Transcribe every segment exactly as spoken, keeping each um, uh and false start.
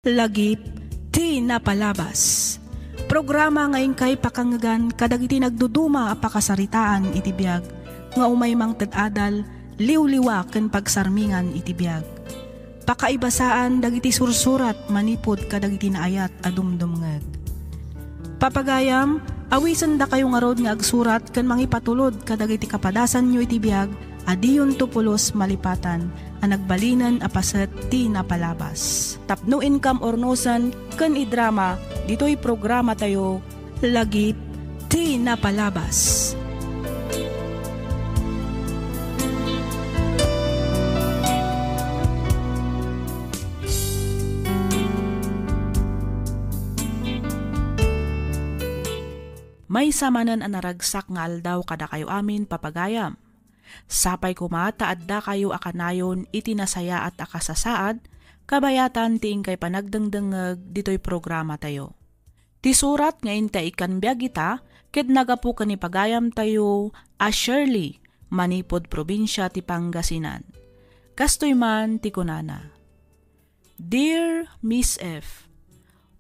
Lagip ti napalabas. Programa nga inkay pakangngegan kadagiti nagduduma a pakasaritaan iti biag nga umay mangted adal, liwliwa ken pagsarmingan iti biag. Pakaibasaan dagiti sursurat manipud kadagiti naayat a dumdumngeg. Papagayam, awisendakayo ngarud nga agsurat ken mangipatulod kadagiti kapadasanyo iti biag a diyonto pulos malipatan a nagbalinen a paset ti napalabas. Tapno inkam urnosen ken idrama ditoy programatayo, Lagip ti Napalabas. Maysa manen a naragsak nga aldaw kadakayo amin, papagayam. Sapay koma ta addakayo a kanayon iti nasayaat a kasasaad, kabayatan ti inkay panagdengdengngeg ditoy programatayo. Ti surat nga intay ikkan biag ita ket nagapu ken ni pagayamtayo a Shirley, manipud probinsia ti Pangasinan. Kastoy man ti kunana. Dear Miss F,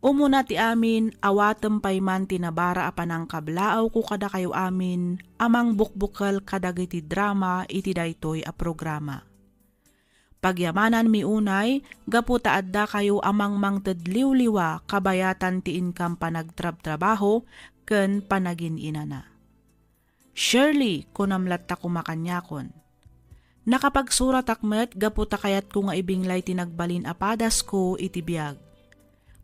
umuna ti amin, awatem pay man ti nabara a panangkablaawko kadakayo amin a mangbukbukel kadagiti drama iti daytoy a programa. Pagyamananmi unay gapu ta addakayo a mangmangted liwliwa kabayatan ti inkam panagtrabtrabaho ken panagin-inana. Shirley, kunam latta koma kaniakon. Nakapagsuratak met gapu ta kayatko nga ibinglay ti nagbalin a padasko iti biag.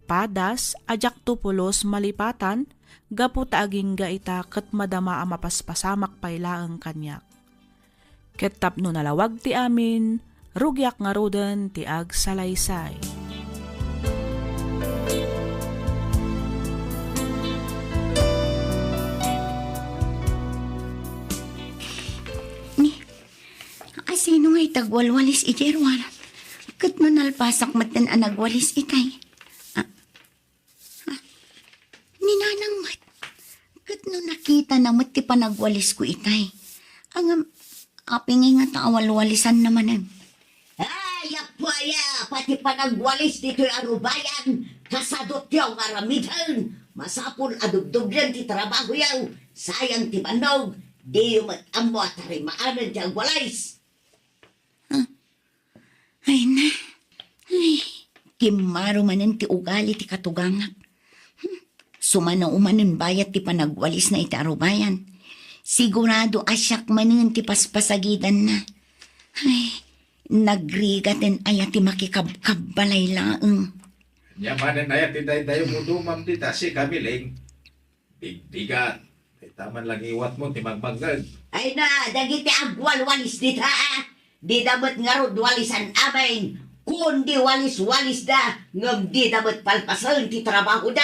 Padas a diakto pulos malipatan gapu ta agingga ita ket madama a mapaspasamak pay laeng kaniak. Ket tapno nalawag ti amin, rugiak ngaruden ti agsalaysay. Ni, asino ngay tagwalwalis iti ruar? Ket no nalpasak metten a nagwalis itay? Ah, Ni nanang met. Ket no nakitana met ti panagwalisko itay. Ngem, apay ngay ngata a walwalisanna manen? Ay, apo aya, pati panagwalis ditoy a rubayan, kasadutyo nga aramiden. Masapul a dubdublen ti trabahoyo. Sayang ti bannog, diyo met ammo a tarimaanen ti agwalis. Ay na. Ay, kimmaro manen ti ugali ti katugangak. Hmm, sumano manen bayat ti panagwalisna iti arubayan. Sigurado a siak manen ti paspasagidanna. Ay, nagrigaten aya ti makikabkabbalay laeng. Ania manen aya ti daydayummo dumam dita, sika, Miling? Digdigat. Ita man langiwatmo ti magmangngeg. Ay na, dagiti agwalwalis dita, a. Dida met ngarud walisan amin. Kundi walis-walisda, ngem dida met palpasen ti trabahoda.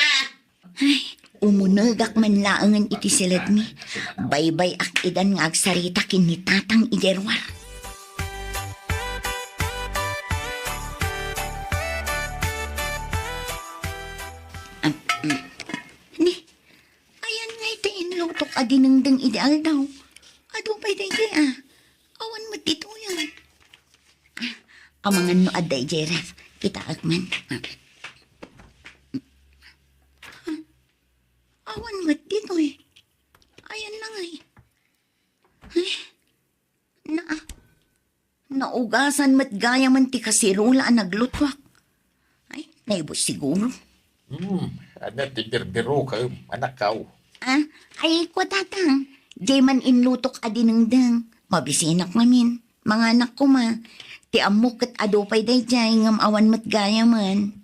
Ay, umunegak man laengen iti siledmi. Baybay-ak idan nga agsarita ken ni Tatang idiay ruar. Am, mm. Ni, Ayan ngay ti inlutok a dinengdeng idi aldaw. Adu pay daydiay, a. Awan met ditoy, a. Ah, amangan no adda idiay ref. Kitaek man. Ah. Ah, awan met ditoy. Ayan na ngay. Eh, na, Naugasan met gayamen ti kaserola a naglutuak. Ay, naibus siguro. Hmm, ania ti birbirokem, anakkaw? Ah, ay, kua, Tatang, diay man inlutok a dinengdeng. Mabisinak ngamin. Manganak koma. Ti ammok ket adu pay daydiay ngem awan met gayamen.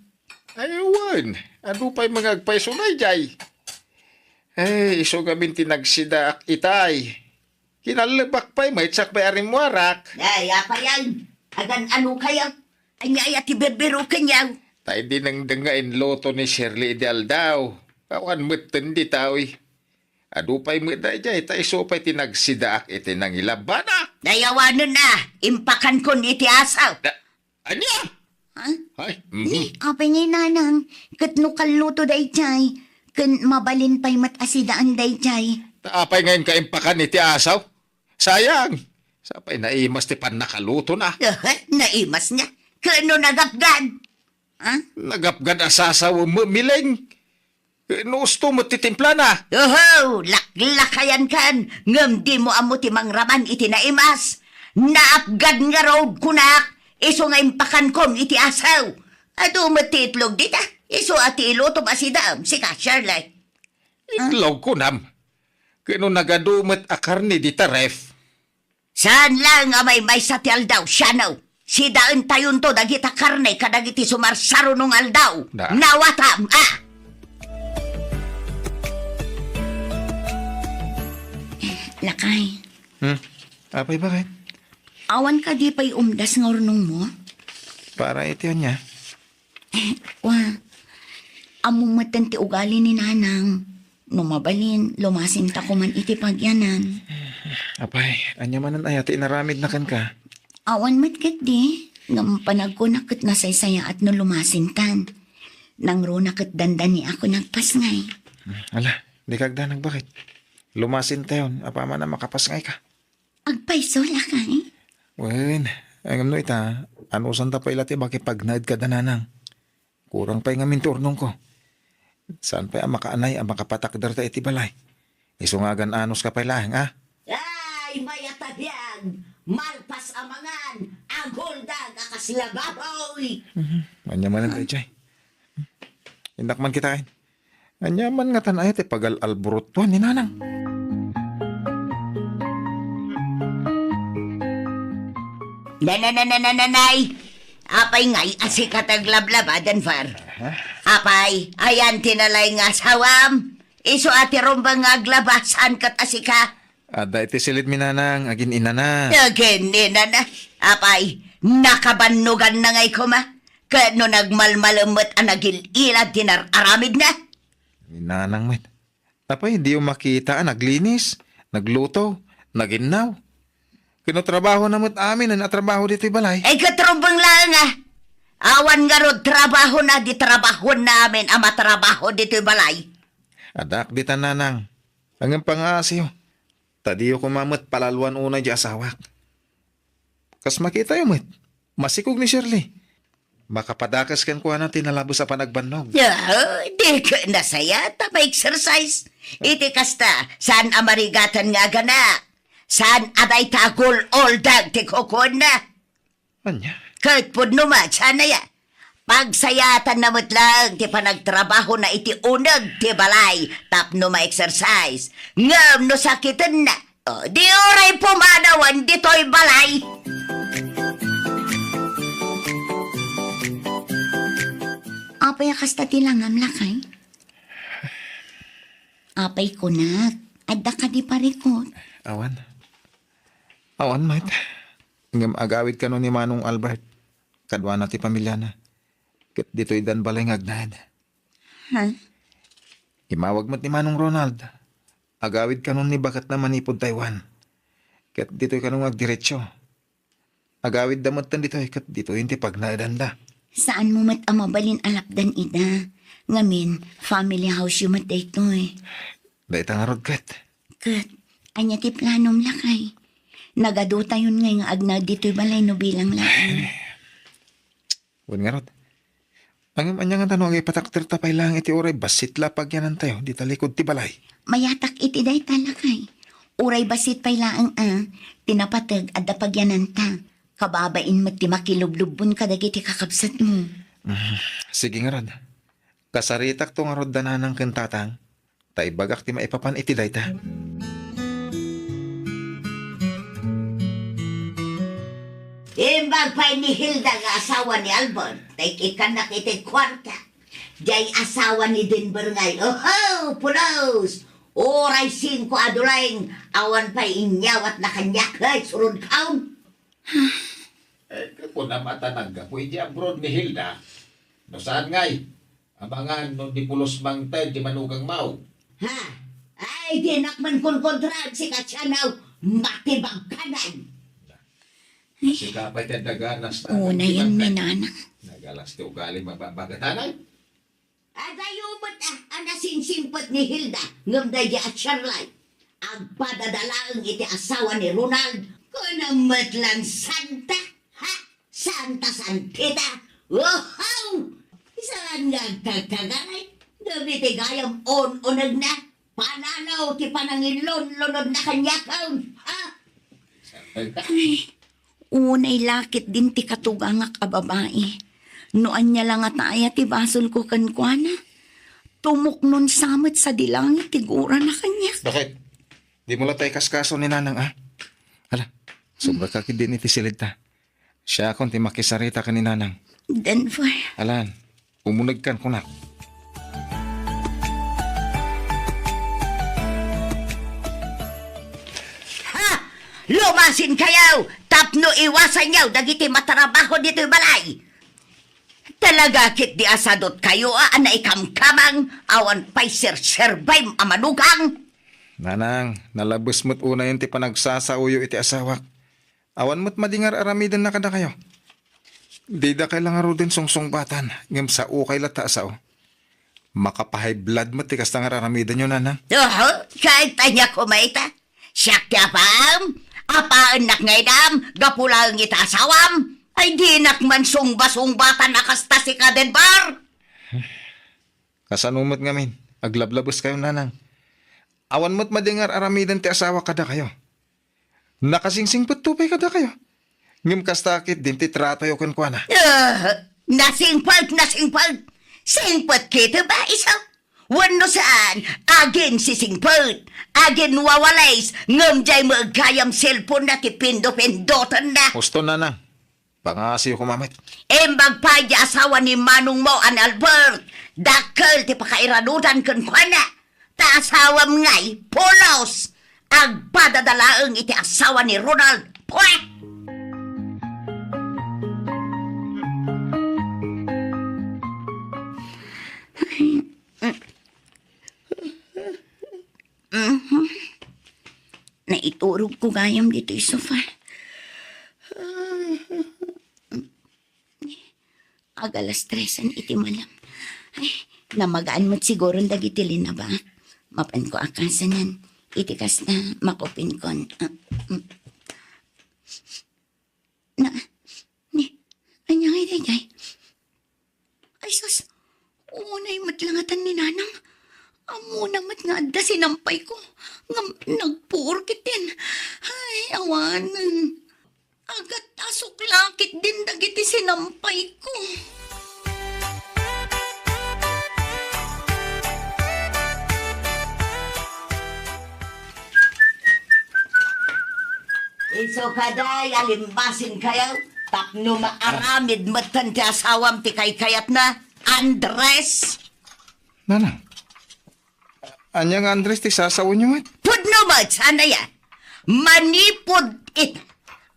Ay, wen, adu pay nga agpayso daydiay. Ay, isu ngamin ti nagsidaak itay. Kinallebak pay, maysak pay a rimmuarak. Ay, apayan, agan-ano kayo? Ania aya ti birbirokenyo? Tay dinengdeng nga inluto ni Shirley idi aldaw. Awan metten dita, uy. Adu pay met daydiay, ta isu pay ti nagsidaak iti nangilabbana. Dayawanen na, impakankon iti asaw. Da-, Ania? Ha? Ay, mhm. Ni, apay ngay nanang, ket no kalluto daydiay, ken mabalin pay met a sidaan daydiay. Ta apay ngay inka impakan iti asaw? Sayang. Sapay naimas ti pannakalutona. Naimas nga. Ken no nagapgan? Ah? Nagapgad a sasawem, Mileng. Eh, no usto met ti timplana. Oho, laklakayan kan, ngem dimo ammo ti mangraman iti naimas. Naapgad ngarud kunak, isu nga impakankom iti asaw. Adu met ti itlog dita, isu a ti ilutom a sidaem, sika, Shirley. Itlog kunam. Ket no nagadu met a karne dita ref. Saan laeng a maymaysa ti aldaw, siano? Sidaentayonto dagita karne kadagiti sumarsarunong aldaw. Da. Nawatam, ah! Lakay. Hmm? Apay, bakit? Awan kadi pay umdas nga urnongmo? Para iti ania? Wa, ammo metten ti ugali ni Nanang. No mabalin, lumasinta koman iti pagyanan. Apay, ania manen aya ti inaramidna kenka? Awan met ketdi, ngem panagkunak ket nasaysayaat no lumasintan. Nangruna ket dandani a nagpasngay. Hmm, ala, dika agdanag, bakit? Lumasintayon, apaman a makapasngayka. Agpayso, lakay? Wen, ngem no ita, anusanta pay la ti makipagnaed kada Nanang. Kurang pay ngamin ti urnongko. Saan pay a makaanay a makapatakderta iti balay. Isu nga agan-anuska pay laeng, a? Ay, mayat a biag! Malpas a mangan, aguldag a kasla baboy! Mhm. Ania manen daydiay? Innak man kitaen. Ania man ngatan aya ti pagal-alburutuan ni Nanang? Nanananananay! Apay ngay a sika ti aglablaba, Denver? Aha. Apay, ayan ti nalay nga asawam? Isu a ti rumbeng nga aglaba, saan ket a sika? Adda iti silidmi, Nanang, agin-inana. Agin-inana? Apay, nakabannoganna ngay koma? Ket no nagmalmalem met a nagil-ilad ti nar-aramidna? Ni Nanang met. Apay, diyo makita a naglinis, nagluto, naginnaw? Ket no trabahona met amin a trabaho ditoy balay? Ay, ket rumbeng laeng a. Awan ngarud trabahona di trabahoenna amin a matrabaho ditoy balay. Addaak ditan, Nanang. Ngem pangaasiyo, ta diyo koma met palaluan unay di asawak. Kas makitayo met, masikog ni Shirley. Makapadakas kenkuana ti nalabes a panagbannog. Ah, di ket nasayaat a ma-exercise. Iti kasta, saan a marigatan nga aganak. Saan a dayta a gul-oldag ti kukuenna. Ania? Ket pudno met, saan aya? Pagsayaatanna met laeng ti panagtrabahona iti uneg ti balay tapno ma-exercise. Ngem no sakitenna, o, di uray pumanawen ditoy balay. Apay a kasta ti langam, lakay? Apay kunak, adda kadi parikut? Awan. Awan met. Ngem agawid kano ni Manong Albert. Kaduana ti pamiliana. Ket ditoy dan balay nga agnaed. Ha? Immawag met ni Manong Ronald. Agawid kanon ni baketna manipud Taiwan. Ket ditoy kano nga agdiretso. Agawidda metten ditoy ket ditoy ti pagnaedanda. Saanmo met a mabalin a lapdan ida. Ngamin, family house yo met daytoy. Dayta ngarud ket. Ket, ania ti planom, lakay? Nagadutayon ngay nga agnaed ditoy balay no bilang laeng. Wen ngarud. Ngem ania ngata no agipatakderta pay laeng iti uray bassit la a pagyanantayo dita likud ti balay? Mayatak iti dayta, lakay. Uray bassit pay laeng a, ti napateg adda pagyananta. Kababain met ti makilublubbon kadagiti kakabsatmo. Mm, sige ngarud. Kasaritakto ngarud da nanang ken tatang. Ta ibagak ti maipapan iti dayta. Imbag pay ni Hilda nga asawa ni Albert, ta ikkannak iti kuarta. Diay asawa ni Denver ngay, oho, pulos! Uray singko a doleng, awan pay inyawatna kaniak, ay, surod kaon. Eh, kunam a ta naggapu iti abroad ni Hilda. No saan ngay? Amangan no di pulos mangted ti manugangmaw. Ha? Ay, dinak man kunkontraan sika, Tianaw. Matibag ka ngay. Sika pay ti adda ganas ta. Unayen mi, nana. Nagalas ti ugali mababagatanay. Adayo met a, a nasingsingpet ni Hilda ngem daydi a Charlay. Agpadada laeng iti asawa ni Ronald. Kunam met lang santa. Ha? Santa Santita. Wow! Saan nga agkagkagaray? Ngem iti gayam un-unegna, panano ti panangilunlunodna kaniak, ha? Ay, unay la ketdin ti katugangak a babai. No ania la ngata aya ti basolko kenkuana, tumuknon sa met sadi langit ti gurana kaniak. Bakit? Dimo la ta ikaskaso ni Nanang, a? Hala, sobra ka ketdin iti siled ta. Siakon ti makisarita ken ni Nanang. Denver. Alan, umunegkan kunak. Ha! Lumasinkayo tapno iwasanyo dagiti matrabaho ditoy balay. Talaga ketdi a sadotkayo a naikamkamang awan pay serserbaem a manugang? Nanang, nalabes met unayen ti panagsasaoyo iti asawak. Awan met madi nga ar-aramidenna kadakayo. Didakay la ngaruden sungsungbatan, ngem saokay latta a sao. Maka-high blood met ti kasta nga ar-aramidenyo, Nanang. Oho, kahit ania koma ita. Siak ti apaam, apaennak nga inam, gapu laeng ita asawam. Ay, dinak man sungba-sungbatan a kasta sika, Denver. Kasano met ngamin? Aglablabeskayo, Nanang. Awan met madi nga ar-aramiden ti asawak kadakayo. Nakasinsinpetto pay kadakayo. Ngem kasta ketdin ti tratoyo kenkuana. Ah, nasingpet, nasingpet. Singpet ketdi ba, isu? Wenno saan, aginsisingpet, aginwawalis, ngem diay met gayam cellphone-na ti pindo-pindotenna. Husto, Nanang. Pangasiyo koma met. Imbag pay diay asawa ni manongmo a ni Albert. Dakkel ti pakairanudan kenkuana. Ta asawam ngay, pulos! Agpadada laeng iti asawa ni Ronald. Pwet! Mhm. Naiturogko gayam ditoy sofa. Ag alas tresen iti malem. Ay, namagaan met siguron dagiti linabaak. Mapanko a kasanen. Iti kasta, makupinkon. Ah, mm. Na, ni, ania ngay daydiay? Ay, sus, unay met la ngatan ni Nanang. Ammona met nga adda sinampayko. Ngem nagpuor ketdin. Ay, awanen. Agat-asok la ketdin dagiti sinampayko. Isu kadi a limmasinkayo tapno maaramid metten ti asawam ti kaykayatna, Andres. Nanang, ania nga Andres ti sasawenyo met? Pudno met, saan aya? Manipud it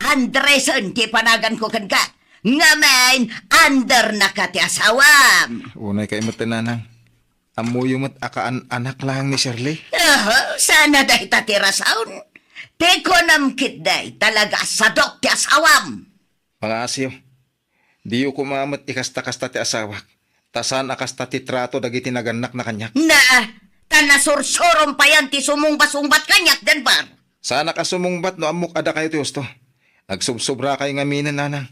Andresen ti panaganko kenka. Ngamin, Andernaka ti asawam. Unay kay met, Nanang. Ammoyo met a kaan-anak laeng ni Shirley? Aha, saan a dayta ti rason. Ti kunam ketdi, talaga a sadok ti asawam. Pangasiyo, diyo koma met ikasta-kasta ti asawak, ta saan a kasta ti trato dagiti nagannakna kaniak. Na, ta nasursurom payen ti sumungbat-sungbat kaniak, Denver. Saanak a sumungbat no ammok a dakayo ti husto. Agsobsobrakay ngaminen, Nanang.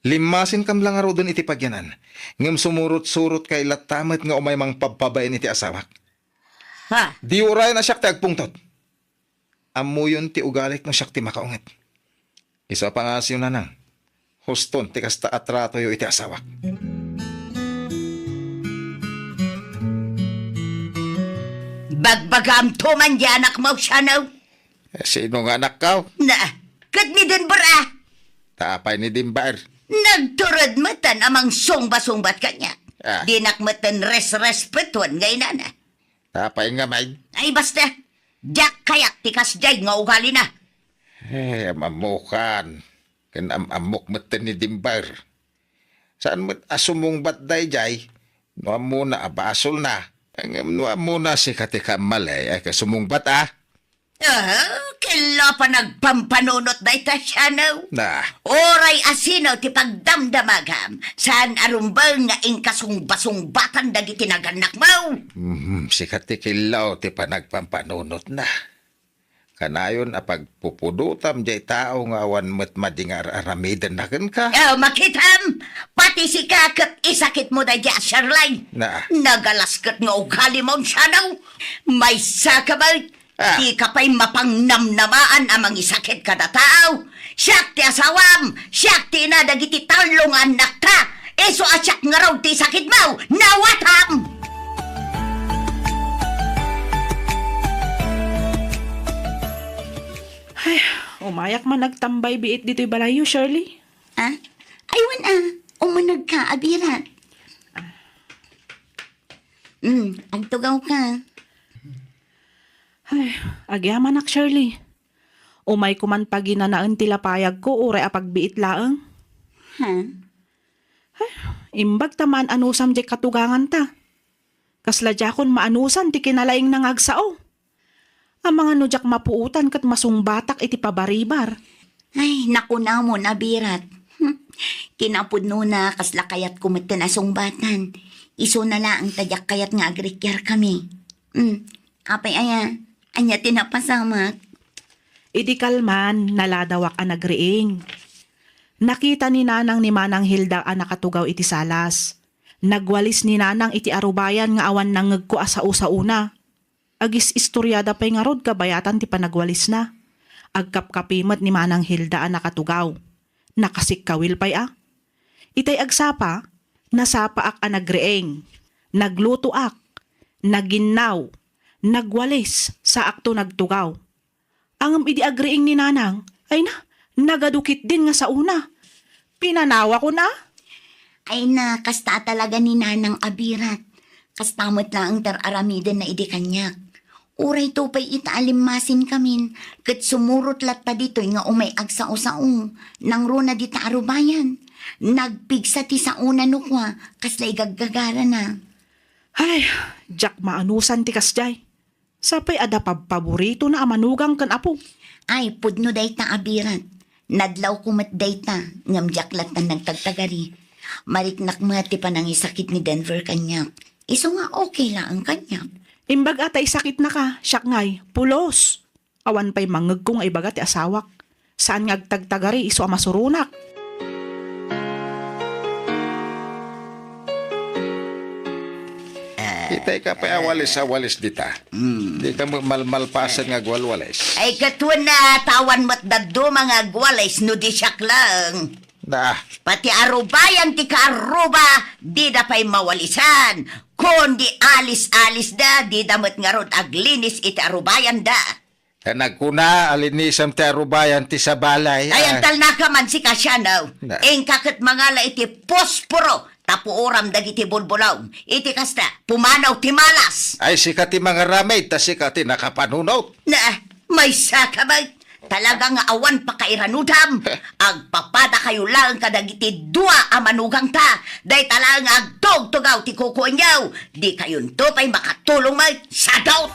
Limmasinkam la ngaruden iti pagyanan, ngem sumurot-surotkay latta met nga umay mangpabpabain iti asawak. Ha? Di urayen a siak ti agpungtot. Ammoyon ti ugalik no siak ti makaunget. Isu a pangasiyo, Nanang, huston ti kasta a tratoyo iti asawak. Bagbagaamto man di anakmo, Shano? Eh, sino nga anakko? Na, ket ni Denver, a? Ta apay ni Denver? Nagtured metten a mangsungba-sungbat kaniak. Ah. Dinak metten resrespetuen nga inana. Ta apay ngamin? Ay, basta, diak kayat ti kasdiay nga ugalina. Eh, am-ammokan. Ken am-ammok metten ni Denver. Saan met a sumungbat daydiay no ammona a basolna. Ngem no ammona sika ti kammalay, ay, kasumungbat, a? Ah, ket la panagpampanunot dayta, Shano. Na. Uray a sino ti pagdamdamagam, saan a rumbeng nga inkasungbasungbatan dagiti nagannakmo. Mhm, sika ti killaw ti panagpampanunotna. Kanayon a pagpupudotam jay tao nga awan met madi nga ar-aramidenna kenka. Oh, makitam! Pati sika ket isakitmo daydi a Shirley. Na. Nagalasket nga ugalimo, Shadow. Maysa ka ba? Ah. Dika pay mapangnamnamaan a mangisakit kada tao. Siak ti asawam, siak ti ina dagiti tallo nga annakta. Isu a siak ngarud ti sakitmo, nawatam! Ay, umayak man agtambay biit ditoy balayyo, Shirley. Ah? Ay, wen a, umunegka, Abirat. Hmm, agtugawka. Ay, agyamanak, Shirley. Umayko man paginanaen ti lapayagko uray a pagbiit laeng. Ha? Ay, imbag ta maan-anusam diay katuganganta. Kasla diakon maanusan ti kinalaingna nga agsao. Amangan no diak mapuotan ket masungbatak iti pabaribar. Ay, nakunamon, Abirat. Hmm. Kinapudnona, kasla kayatko metten a sungbatan. Isuna laeng ta diak kayat nga agrikiarkami. Hmm. Apay aya, ania ti napasamak? Idi kalman, naladawak a nagriing. Nakita ni Nanang ni Manang Hilda a nakatugaw iti salas. Nagwalis ni Nanang iti arubayan nga awan nangngegko a sao-saona. Agis-istoriada pay ngarud kabayatan ti panagwalisna. Agkapkapi met ni Manang Hilda a nakatugaw. Nakasikkawil pay a. Itay agsapa, nasapaak a nagriing, naglutoak, naginnaw, nagwalis, saakto nagtugaw. Ngem idi agriing ni Nanang, ay na, nagadu ketdin nga saona. Pinanawakon a. Ay na, kasta a talaga ni Nanang Abirat. Kasta met laeng ti ar-aramidenna idi kaniak. Uray to pay ita a limmasinkamin, ket sumurot latta ditoy nga umay agsao-sao, nangruna dita arubayan. Nagpigsa ti saona no kua, kasla igaggagarana. Ay, diak maanusan ti kasdiay. Sapay adda pabpaboritona a manugang ken apo. Ay, pudno dayta, Abirat. Nadlawko met dayta, ngem diak latta nagtagtagari. Mariknak met ti panangisakit ni Denver kaniak. Isu nga okay laeng kaniak. Imbag a ta isakitnaka, siak ngay, pulos. Awan pay mangngegko nga ibaga ti asawak. Saan nga agtagtagari isu a masuronak. Itay ka pay a walis a walis dita. Mm. Di ka mo malmalpasen nga agwalwalis. Ay, ket wen a, ta awan met dadduma nga agwalis no di siak laeng. Na. Pati arubayan ti kaaruba, dida pay mawalisan. Kundi alis-alisda, dida met ngarud aglinis iti arubayanda. Ta nagkuna a linisem ti arubayan ti sabali. Ay, ah, agtalnaka man sika, Shadow. Na. Inka ket mangala iti posporo, ta puoram dagiti bulbulong. Iti kasta, pumanaw ti malas. Ay, sika ti mangaramid, ta sika ti nakapanunot. Na, maysa ka met. Talaga nga awan pakairanudam. Agpapadakayo laeng kadagiti dua a manugangta. Dayta laeng nga agtugtugaw ti kukuenyo. Dikayonto pay makatulong met, Shadow.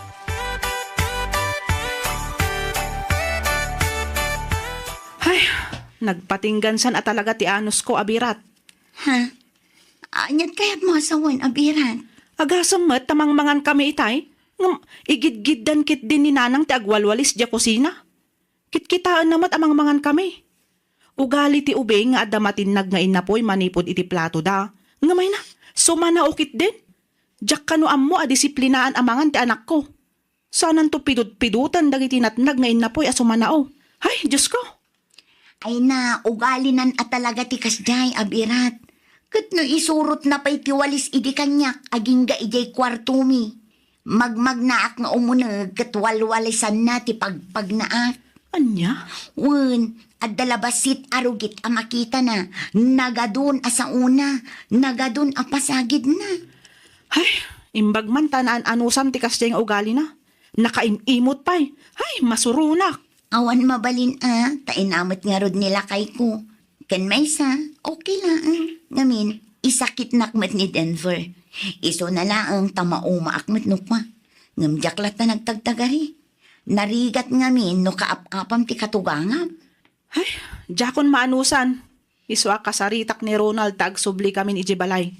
Ay, nagpatinggansan a talaga ti anusko, Abirat. Ha? Aniat kayatmo a sawen, Abirat? Agasem met ta mangmangan kami itay, ngem igidgiddan ketdin ni Nanang ti agwalwalis diay kusina. Kitkitaenna met a mangmangan kami. Ugali ti ubing nga adda matinnag nga innapoy manipud iti platoda. Ngem ay na, sumanao ketdin. Diak kano ammo a disiplinaan a mangan ti anakko. Saananto pidutpidutan dagiti natnag nga innapoy a sumanao. Ay, Diosko! Ay na, ugalinan a talaga ti kasdiay, Abirat. Ket no isurotna pay ti walis idi kaniak, agingga idiay kuartomi. Magmagnaak nga umuneg ket walwalisanna ti pagpagnaak. Ania? Wen, adda la bassit a rugit a makitana. Nagadun a saona, nagadun a pasagidna. Ay, imbag man ta naan-anusam ti kasdiay nga ugalina. Nakaim-imot pay. Ay, masuronak. Awan mabalin a, ta inamet ngarud ni lakayko. Ken maysa, okay laeng. Ngamin, isakitnak met ni Denver. Isuna laeng ta maumaak met no kua. Ngem diak latta nagtagtagari. Narigat ngamin no kaap-apam ti katugangam. Ay, diakon maanusan. Isu a kasaritak ni Ronald ta agsubli kamin idiay balay.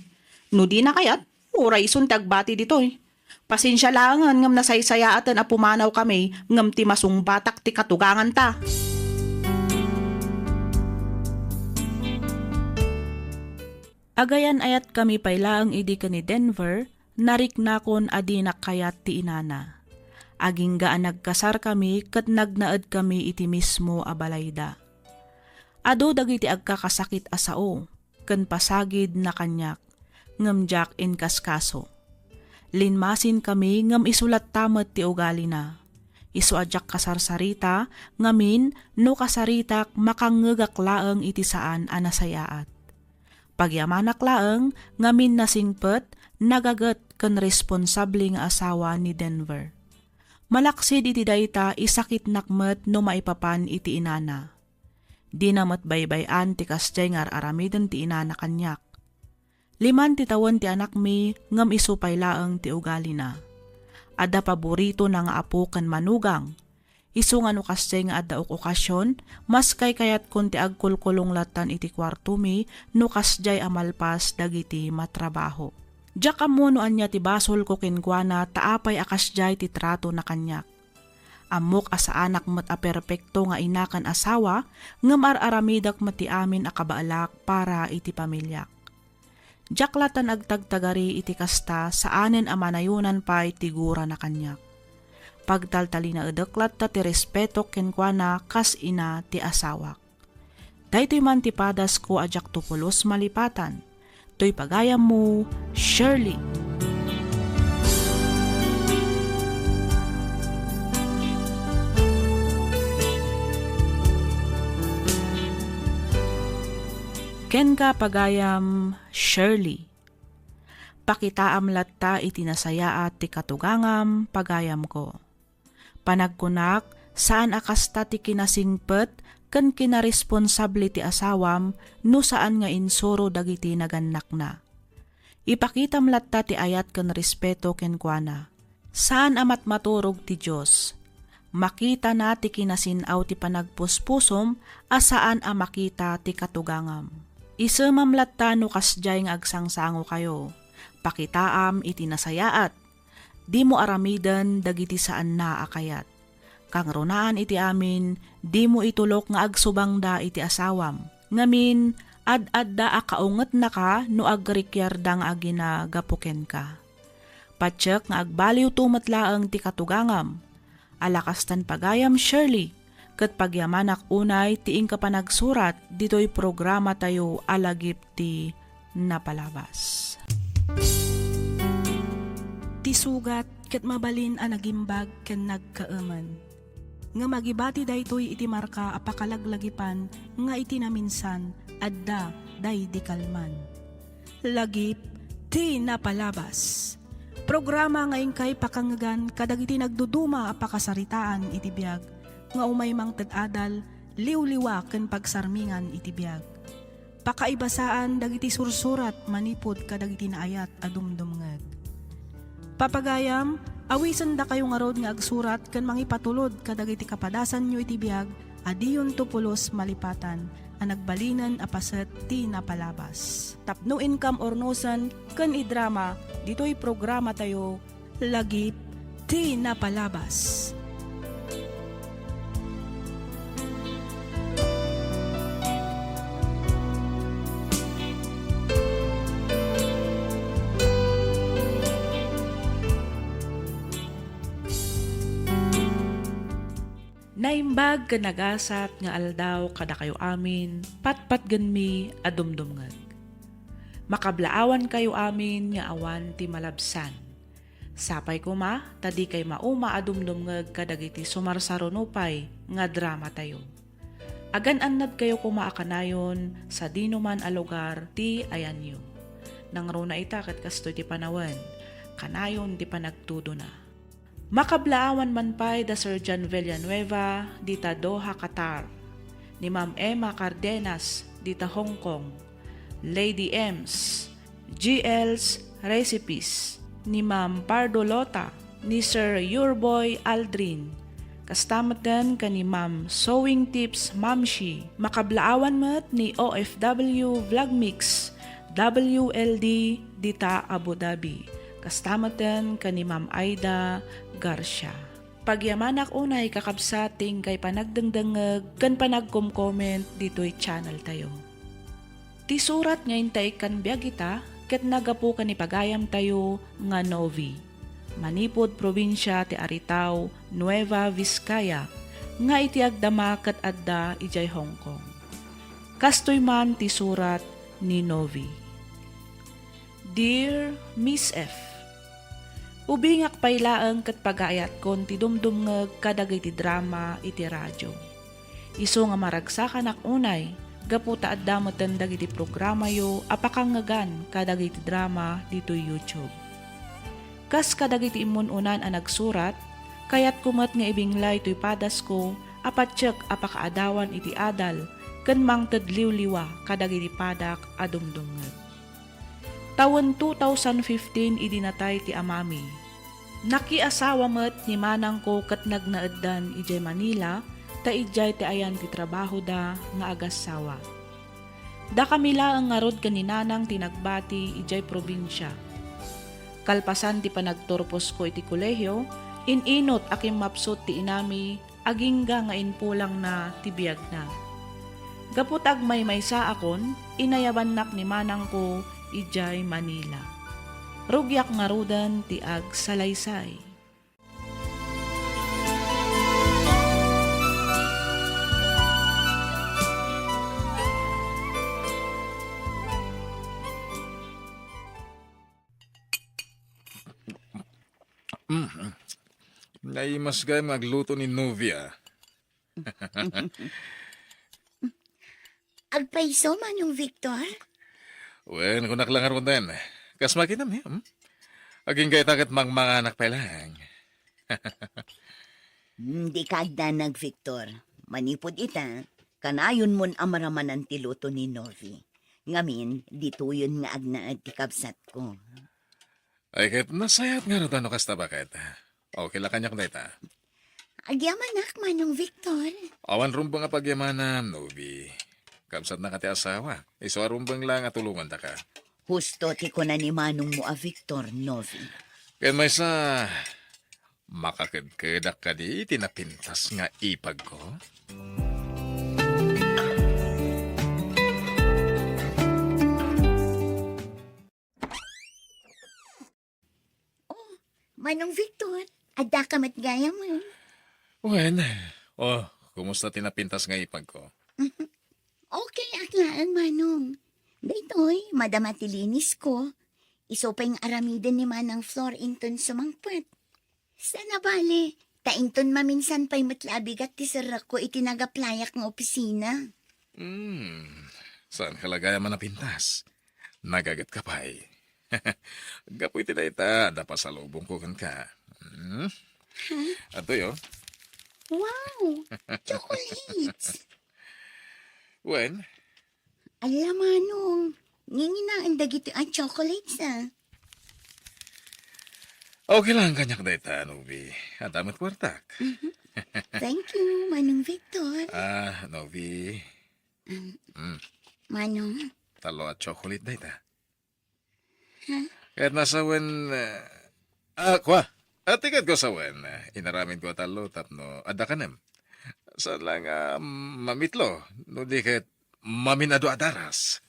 No dina kayat, uray isun ti agbati ditoy. Pasensia laengen ngem nasaysayaaten a pumanawkami ngem ti masungbatak ti katuganganta. Agayan-ayatkami pay laeng idi ken ni Denver, nariknakon a dinak kayat ti inana. Agingga a nagkasarkami ket nagnaedkami iti mismo a balayda. Adu dagiti agkakasakit a sao ken pasagidna kaniak, ngem diak inkaskaso. Linmasinkami ngem isu latta met ti ugalina. Isu a diak kasarsarita, ngamin, no kasaritak, makangngegak laeng iti saan a nasayaat. Pagyamanak laeng, ngamin nasingpet, nagaget, ken responsable nga asawa ni Denver. Malaksid iti dayta, isakitnak met no maipapan iti inana. Dina met baybay-an ti kasdiay nga ar-aramiden ti inana kaniak. Liman ti tawen ti anakmi, ngem isu pay laeng ti ugalina. Adda paboritona nga apo ken manugang. Isu nga no kasdiay nga adda ok-, okasion, mas kaykayatkon ti agkulkulong lattan iti kuartomi no kasdiay a malpas dagiti matrabaho. Diak ammo no ania ti basolko kenkuana ta apay a kasdiay ti tratona kaniak. Ammok a saanak met a perpekto nga ina ken asawa, ngem ar-aramidek met ti amin a kabaelak para iti pamiliak. Diak lattan agtagtagari iti kasta, saanen a manayonan pay ti gurana kaniak. Pagtaltalinaedek latta ti respetok kenkuana kas ina ti asawak. Daytoy man ti padasko a diak tupulos malipatan. Toy pagayammo, Shirley. Kenka, pagayam Shirley. Pakitaam latta iti nasayaat ti katugangam, pagayamko. Panagkunak, saan a kasta ti kinasingpet ken kinaresponsable ti asawam no saan nga insuro dagiti nagannakna. Ipakitam latta ti ayat ken respeto kenkuana. Saan a matmaturog ti Dios. Makitana ti kinasin-aw ti panagpuspusom a saan a makita ti katugangam. Isemam latta no kasdiay nga agsangsangokayo. Pakitaam iti nasayaat. Dimo aramiden dagiti saanna a kayat. Kangrunaan iti amin, dimo itulok nga agsubangda iti asawam. Ngamin, ad-adda a kaungetnaka no agrikiarda nga agina gapu kenka. Patiek nga agbaliwto met laeng ti katugangam. Ala kastan pagayam, Shirley, ket pagyamanak unay ti inka panagsurat ditoy programatayo a Lagip ti Napalabas. Ti sugat ket mabalin a nagimbag ken nagkaemen. Ngem agibati daytoy iti marka a pakalaglagipan nga iti naminsan, adda daydi kalman. Lagip ti Napalabas. Programa nga inkay pakangngegan kadagiti nagduduma a pakasaritaan iti biag, nga umay mangted adal, liwliwa ken pagsarmingan iti biag. Pakaibasaan dagiti sursurat manipud kadagiti naayat a dumdumngeg. Papagayam, awisendakayo ngarud nga agsurat ken mangipatulod kadagiti kapadasanyo iti biag a diyonto pulos malipatan a nagbalinen a paset ti napalabas. Tapno inkam urnosen ken idrama ditoy programatayo, Lagip ti Napalabas. Naimbag ken nagasat nga aldaw kadakayo amin, patpatgenmi a dumdumngeg. Makablaawankayo amin nga awan ti malabsan. Sapay koma ta dikay mauma a dumdumngeg kadagiti sumarsaro nupay nga dramatayo. Agan-annadkayo koma a kanayon sadinoman a lugar ti ayanyo. Nangruna ita ket kastoy ti panawen, kanayon ti panagtudona. Makablaawan man pay da Sir John Villanueva dita Doha, Qatar, ni Ma'am Emma Cardenas dita Hong Kong, Lady M's, G L's Recipes, ni Ma'am Pardo Lota, ni Sir Yurboy Aldrin, kasta met ken ni Ma'am Sewing Tips Mamshi. Makablaawan met ni O F W Vlog Mix, W L D, dita Abu Dhabi, Kasta metten ken ni Ma'am Aida Garcia. Pagyamanak unay, kakabsat, ti inggay panagdengdengngeg ken panagkom-comment ditoy channel tayo. Ti surat nga intaykon biag ita ket naggapu ken ni pagayamtayo nga Novi, manipud probinsia ti Aritao, Nueva Vizcaya, nga iti agdama ket adda idiay Hong Kong. Kastoy man ti surat ni Novi. Dear Miss F, ubingak pay laeng ket pagaayatkon ti dumdumngeg kadagiti drama iti radio. Isu nga maragsakanak unay, gapu ta adda metten dagiti programayo a pakangngegan kadagiti drama ditoy YouTube. Kas kadagiti immun-unan a nagsurat, kayatko met nga ibinglay toy padasko a patiek a pakaadawan iti adal ken mangted liwliwa kadagiti padak a dumdumngeg. Tawen two thousand fifteen idi natay ti amami. Nakiasawa met ni manangko ket nagnaeddan idiay Manila ta idiay ti ayan ti trabahoda nga agassawa. Dakami laeng ngarud ken ni nanang ti nagbati idiay probinsia. Kalpasan ti panagturposko iti kolehio, in-inut a kimmapsut ti inami agingga nga impulangna ti biagna. Gapu ta agmaymaysaakon, inayabannak ni manangko idiay Manila. Rugiak ngaruden ti agsalaysay. Mm. Naimas gayam nga agluto ni Novia. Agpayso, Manong Victor? Wen, kunak lang ngaruden. Kas makinam, eh, hmm? Agingga ita ket mangmanganak pay laeng. Hmm, dika agdanag, Victor. Manipud ita, kanayonmon a maramanan ti luto ni Novi. Ngamin, ditoyen nga agnaed ti kabsatko. Ay, ket nasayaat ngarud no kasta, baket? Okay la kaniak dayta. Agyamanak, Manong Victor. Awan rumbeng a pagyamanam, Novi. Kabsatnaka ti asawa. Isu a rumbeng laeng a tulongandaka. Husto ti kuna ni manongmo a Victor, Novi. Ken maysa, makakedkedak kadi iti napintas nga ipagko? Oh, Manong Victor, addaka met gayam, eh. Wen, oh, kumusta ti napintas nga ipagko? Okay, ak laeng, Manong. Daytoy, madama ti linisko. Isu pay nga aramiden ni Manang Flor inton sumangpet. Sana bale, ta inton maminsan pay met la a bigat ti serrekko iti nagaplayak nga opisina. Hmm, saanka la gayam a napintas? Nagagetka pay. Gapu iti dayta, adda pasalubongko kenka. Hmm? Huh? Adtoy, oh. Wow! Chocolates! Wen? Ala, Manong. Nginginaen dagiti a chocolates, ah. Okay lang kaniak dayta, Novi. Adda met kuartak. Mhm. Thank you, Manong Victor. Ah, Novi. Um, Mm. Manong. Tallo a chocolate dayta. Ha? Ket nasawen, eh, ah, kua. Ah, tiked ko sawen, eh, inaramid ko a tallo tapno adda kanem. Saan lang, ah, mamitlo, no di ket maminado a daras.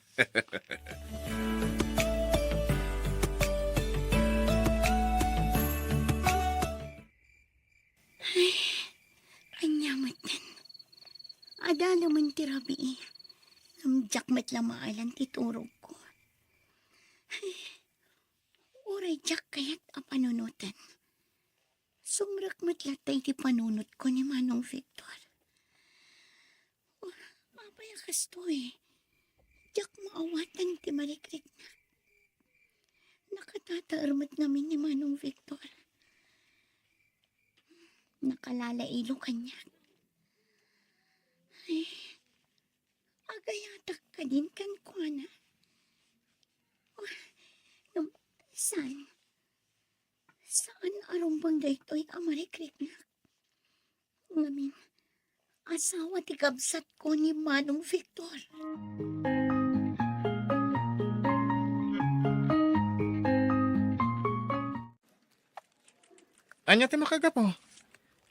Ay, ania metten. Adalemen ti rabii. Ngem diak met la maalan ti turogko. Ay, uray diak kayat a panunoten. Sumrek met latta iti panunotko ni Manong Victor. Apay a kastoy? Diak maawatan ti marikriknak. Nakatataer met ngamin ni Manong Victor. Nakalalailo kaniak. Ay, agayatak kadin kenkuana. Ngem saan? Saan a rumbeng daytoy a marikriknak? Ngamin, asawa ti kabsatko ni Manong Victor. Ania ti makagapu?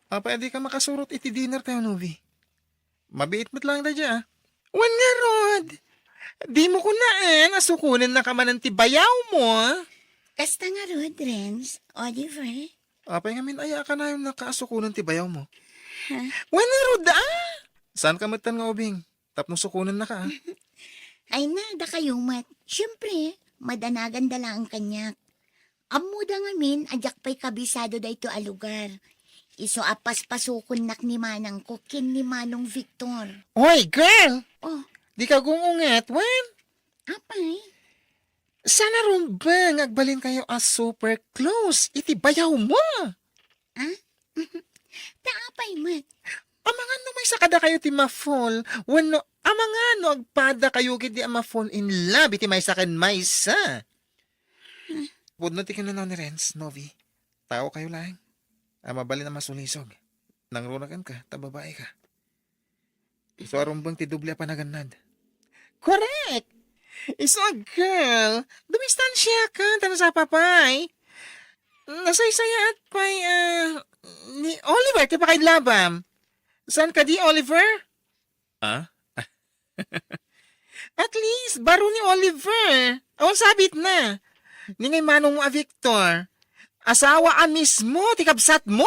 Apay a dika makasurot iti dinner tayo, Novi? Mabiit met laeng daydiay, a. Wen ngarud, dimo kunaen a sukonennaka manen ti bayawmo, a? Kasta ngarud, Renz, Oliver. Apay ngamin aya a kanayonka a sukonen ti bayawmo? Ha? Wen ngarud, a? Saanka metten nga ubing tapno sukonennaka, a? Ay na, dakayo met. Siempre, madanaganda laeng kaniak. Ammoda ngamin a diak pay kabisado daytoy a lugar. Isu a paspasokonnak ni manangko ken ni Manong Victor. Oy, girl! Oh. Dika gung-unget, wen? Apay? Saan a rumbeng nga agbalinkayo a super close iti bayawmo? Ah? Ta apay met? Amangan no maysa kadakayo ti ma-fall, wenno amangan no agpadakayo ketdi a ma-fall in love iti maysa ken maysa. Pudno ti kinuna ni Renz, Novi. Taokayo laeng a mabalin a masulisog. Nangruna kenka, ta babaika. Isu a rumbeng ti doble a panagannad. Correct! Isu a girl, dumistansiakan, ta nasapa pay. Nasaysayaat pay, ah, ni Oliver ti pakaidlabam. Saan kadi, Oliver? Ah? At least, baro ni Oliver. Awan sabit na. Ni ngay manong mo a Victor, asawa a mismo ti kabsat mo.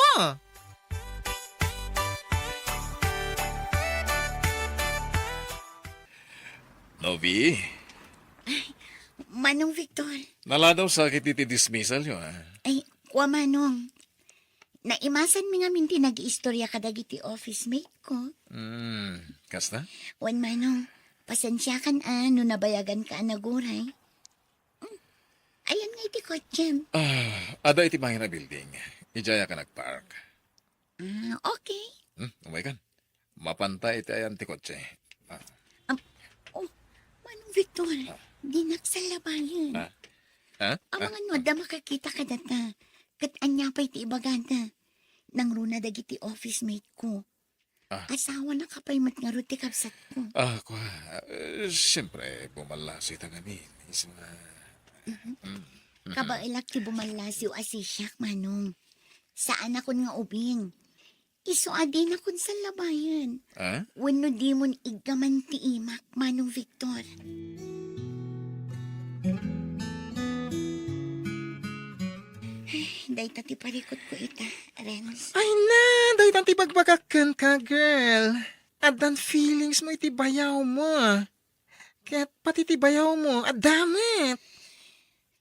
Novi? Manong Victor. Naladaw sa ket iti dismissal yo, ah. Ay, kua, Manong. Naimasanmi ngamin ti nagiistorya kadagiti office mate ko. Hmm, kasta? Wen, Manong, pasensiakan a no nabayaganka a naguray. Hmm, ayan nga iti kotsem. Ah, adda iti maysa a building. Idiay a ka nagpark. Ah, okay. Hmm, umaykan. Mapanta iti ayan ti kotse. Ah. Am-, oh, Manong Victor, ah, dinak sallabayen. Ah? Ah? Amangan no adda makakita kadata. Ket ania pay ti ibagada? Nangruna dagiti office mate ko. Ah. Asawanaka pay met ngarud ti kabsat ko. Ah, kua, eh, siyempre, bumallasi ta ngamin. Isu nga, mhm, mm, mhm. Kabaelak ti bumallasiw a sisiak, Manong. Saanakon nga ubing. Isu a dinakon sallabayen. Ah? Wenno dimon iggaman ti imak, Manong Victor. Ay, dayta ti parikutko ita, Renz. Ay na, dayta ti bagbagak kenka, girl. Addan feelings mo iti bayaw mo. Ket pati ti bayaw mo, adda met.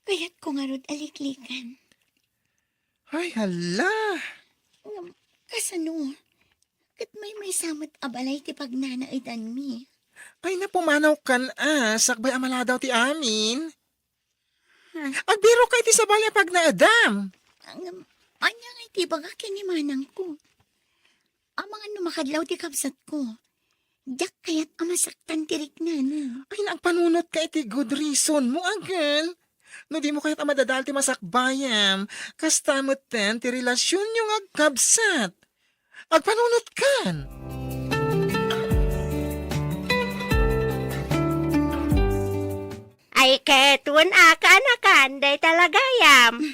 Kayatko ngarud a liklikan. Ay, hala! Ngem, kasano? Ket maymaysa met a balay ti pagnanaedanmi. Ay, napumanawkan a, sakbay a maladaw ti amin. Hmm. Agbirokka iti sabali a pagnaedam. Ngem, ania nga iti ibaga ken ni manangko? Amangan no makadlaw ti kabsatko. Diak kayat a masaktan ti riknana. Ay, naagpanunotka iti good reason mo, a girl. No dimo kayat a madadael ti masakbayam, kasta metten ti relasionyo nga agkabsat. Agpanunotkan! Ay, ket wen a kaanakan, dayta la gayam.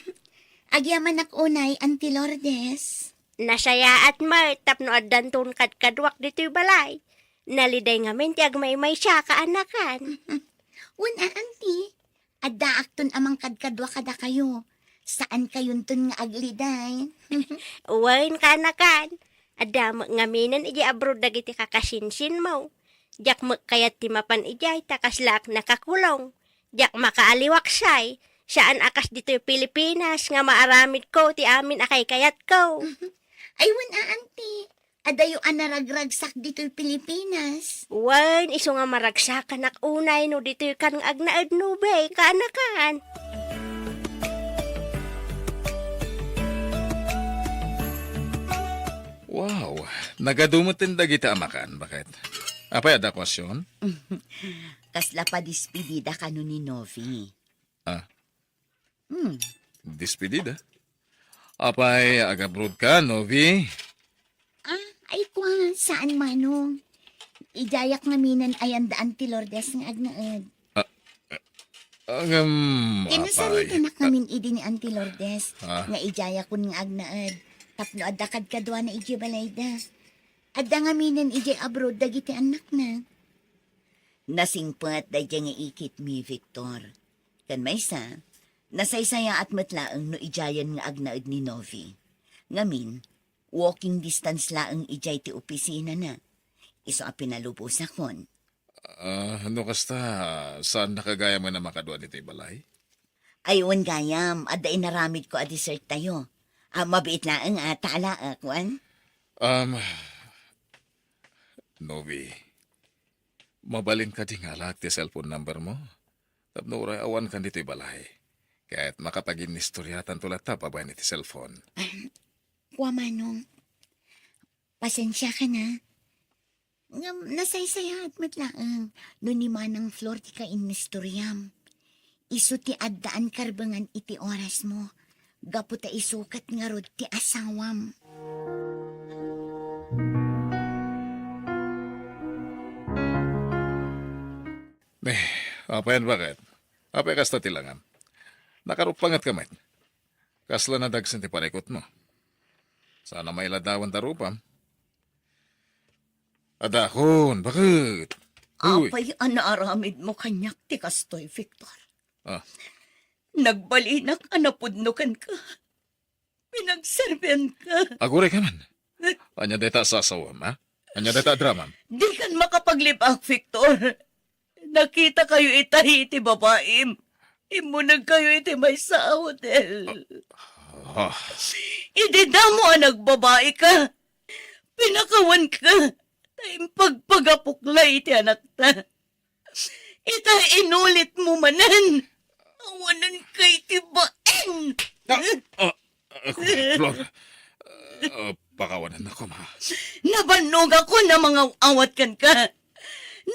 Agyamanak unay, Auntie Lourdes. Nasayaat met tapno addanton kadkaduak ditoy balay. Naliday ngamin ti agmaymaysa, kaanakan. Wen a, Auntie, addaakton a mangkadkadua kadakayo. Saankayonton nga agliday. Wen, kaanakan. Adda met ngaminen idiay abroad dagiti kakasinsinmo. Diak met kayat ti mapan idiay ta kaslaak nakakulong. Diak makaaliwaksay. Saan a kas ditoy Pilipinas nga maaramidko ti amin a kaykayatko. Ay, wen a, Auntie. Adayo a naragragsak ditoy Pilipinas. Wen, isu nga maragsakanak unay no ditoykan nga agnaed, Novi, kaanakan. Wow, nagadu metten dagita a makan, baket. Apay, adda okasyon? Kasla padispidida kano ni Novi. Ah. Hmm. Despedida? Apay, agabroad ka, Novi? Ah, ay kua, saan, Manong. Idiayak ngaminen ayan da Auntie Lourdes nga agnaed. Ah, ah, Ngem, apay. Kinasaritanak ngamin idi ni Auntie Lourdes, ah, nga idiayakon nga agnaed, tapno adda kadkaduana idiay balayda. Adda ngaminen idiay abroad dagiti annakna. Nasingpet daydiay nga ikitmi, Victor. Ken maysa, nasaysayaat met laeng no idiayen nga agnaed ni Novi. Ngamin, walking distance laeng idiay ti opisinana. Isu a pinalubosakon. Ah, no kasta, saannaka gayamen a makadua ditoy balay? Ay, wen gayam, adda inaramidko a desserttayo. Ah, mabiit laeng a taalaek, wen? Um, Novi, mabalin kadi nga alaek ti cellphone number mo? Tapno uray awankan ditoy balay. Ket makapag-inistoryatanto latta babaen iti cellphone. Kua, Manong. Pasensiakan a. Ngem nasaysayaat met laeng no ni Manang Flor ti kainistoriam. Isu ti addaan karbengan iti orasmo, gapu ta isu ket ngarud ti asawam. Eh, apay, baket? Apay kasta ti langam? Nakaruppangetka met. Kasla nadagsen ti parikutmo. Saan a mailadawan ta rupam? Adakon, baket? Uy. Apay a naaramidmo kaniak ti kastoy, Victor? Ah. Nagbalinak a napudno kenka. Pinagserbianka. Aguray ka man. Ania dayta a sasawam, ha? Ania dayta a dramam? Dikan makapaglibak, Victor. Nakitakayo itay iti babaim. Immunegkayo iti maysa a hotel. Ah. Idi damo a nagbabaika, pinakawanka, ta impagpagapok la iti anakta. Ita, inulitmo manen. Awanenka iti bain. Ah, ah, ah, Flor. Ah, pakawanennakon, ha? Nabannogakon a mangaw-awat kenka.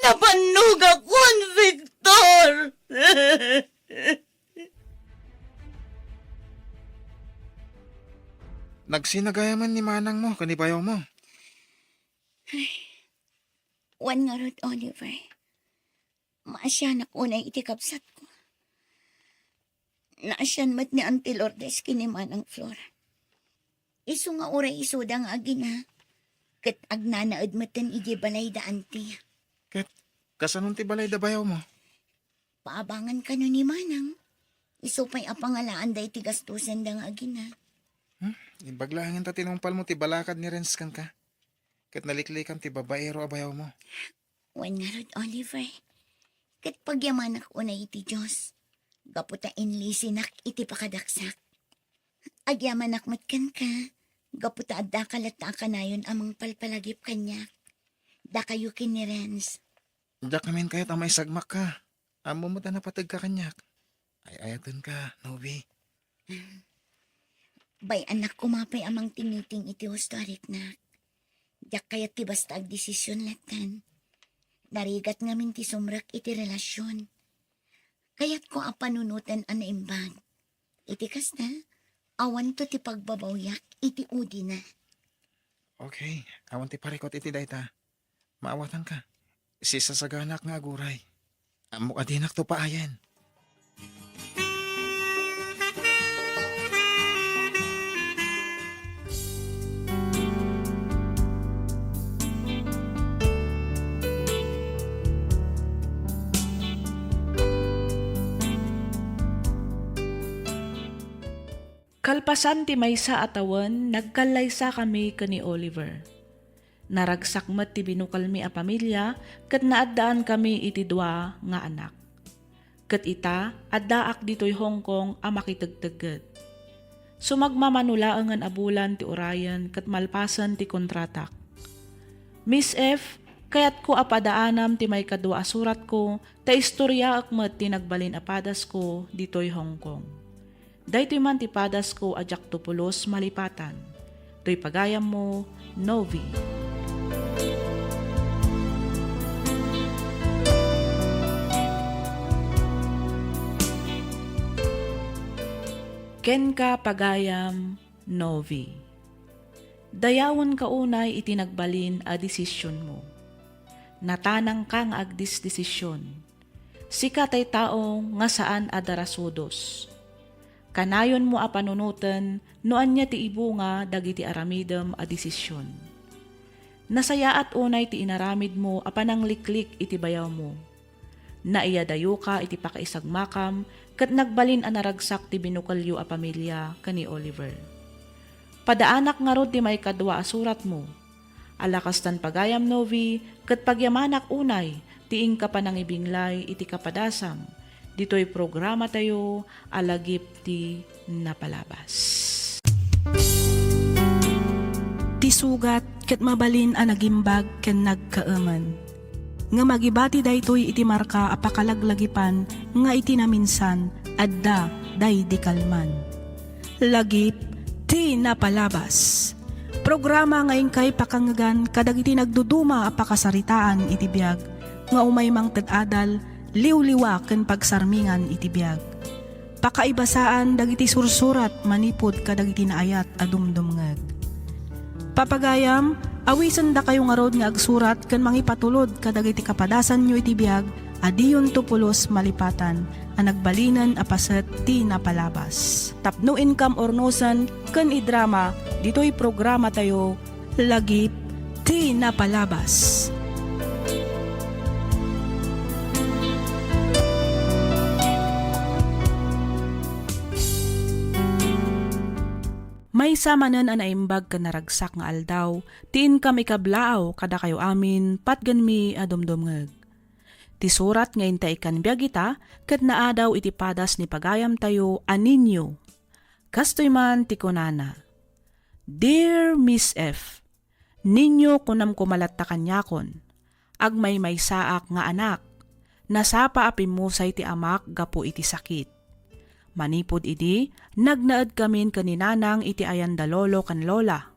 Nabannogakon, Victor. Nagsina gayamen ni manangmo ken ni bayawmo? Ay, wen ngarud, Oliver. Maasianak unay iti kabsatko. Naasian met ni Auntie Lourdes ken ni Manang Flor. Isu nga uray isuda nga agina, ket agnanaed metten idiay balay da Auntie. Ket kasano ti balay da bayawmo? Paabangan kano ni Manang. Isu pay a pangalaanda iti gastosenda nga agina. Hmm? Imbag laengen ta tinungpalmo ti balakad ni Renz kenka. Ket naliklikam ti babaero a bayawmo. Wen ngarud, Oliver, ket pagyamanak unay iti Dios, gapu ta inlisinak iti pakadaksak. Agyamanak met kenka, gapu ta addaka latta a kanayon a mangpalpalagip kaniak. Dakayo ken ni Renz. Diak ngamin kayat a maisagmakka. Ammom met a napategka kaniak. Ay-ayatenka, Novi. Bay-annak koma pay a mangtingiting iti husto a riknak. Diak kayat ti basta agdesision lattan. Narigat ngamin ti sumrek iti relasion. Kayatko a panunoten a naimbag. Iti kasta, awanto ti pagbabawyak iti udina. Okay, awan ti parikut iti dayta. Maawatanka. Sisasaganak nga aguray. Ammok a dinakto paayen. Kalpasan ti maysa a tawen, nagkallaysakami ken ni Oliver. Naragsak met ti binukelmi a pamilia ket naaddaankami iti dua nga anak. Ket ita, addaak ditoy Hong Kong a makitegtegged. Sumagmamano laengen a bulan ti urayen ket malpasen ti kontratak. Miss F, kayatko a padaanam ti maikadua a suratko ta istoriaek met ti nagbalin a padasko ditoy Hong Kong. Daytoy man ti padasko a diakto pulos malipatan. Toy pagayammo, Novi. Kenka, pagayam, Novi. Dayawenka unay iti nagbalin a desisionmo. Natanangka nga agdesdesision. Sika tay tao nga saan a darasudos. Kanayonmo a panunoten no ania ti ibunga dagiti aramidem a desisyon. Nasayaat unay ti inaramidmo a panangliklik iti bayawmo. Naiyadayoka iti pakaisagmakam ket nagbalin a naragsak ti binukelyo a pamilia ken ni Oliver. Padaanak ngarud ti maikadua a suratmo. Ala kastan pagayam, Novi, ket pagyamanak unay ti inka panangibinglay iti kapadasam ditoy programatayo a Lagip ti Napalabas. Ti sugat ket mabalin a nagimbag ken nagkaemen. Ngem agibati daytoy iti marka a pakalaglagipan nga iti naminsan, adda daydi kalman. Lagip ti Napalabas. Programa nga inkay pakangngegan kadagiti nagduduma a pakasaritaan iti biag nga umay mangted adal, liwliwa ken pagsarmingan iti biag. Pakaibasaan dagiti sursurat manipud kadagiti naayat a dumdumngeg. Papagayam, awisendakayo ngarud nga agsurat ken mangipatulod kadagiti kapadasanyo iti biag a diyonto pulos malipatan a nagbalinen a paset ti napalabas. Tapno inkam urnosen ken idrama ditoy programatayo, Lagip ti Napalabas. Maysa manen a naimbag ken naragsak nga aldaw ti inkam ikablaaw kadakayo amin patgenmi a dumdumngeg. Ti surat nga inta ikkan biag ita ket naadaw iti padas ni pagayamtayo a Niño. Kastoy man ti kunana, "Dear Miss F, Niño, kunam koma latta kaniakon. Agmaymaysaak nga anak. Nasapa a pimmusay ti amak gapu iti sakit. Manipud idi, nagnaedkamin ken ni Nanang iti ayan da lolo ken lola.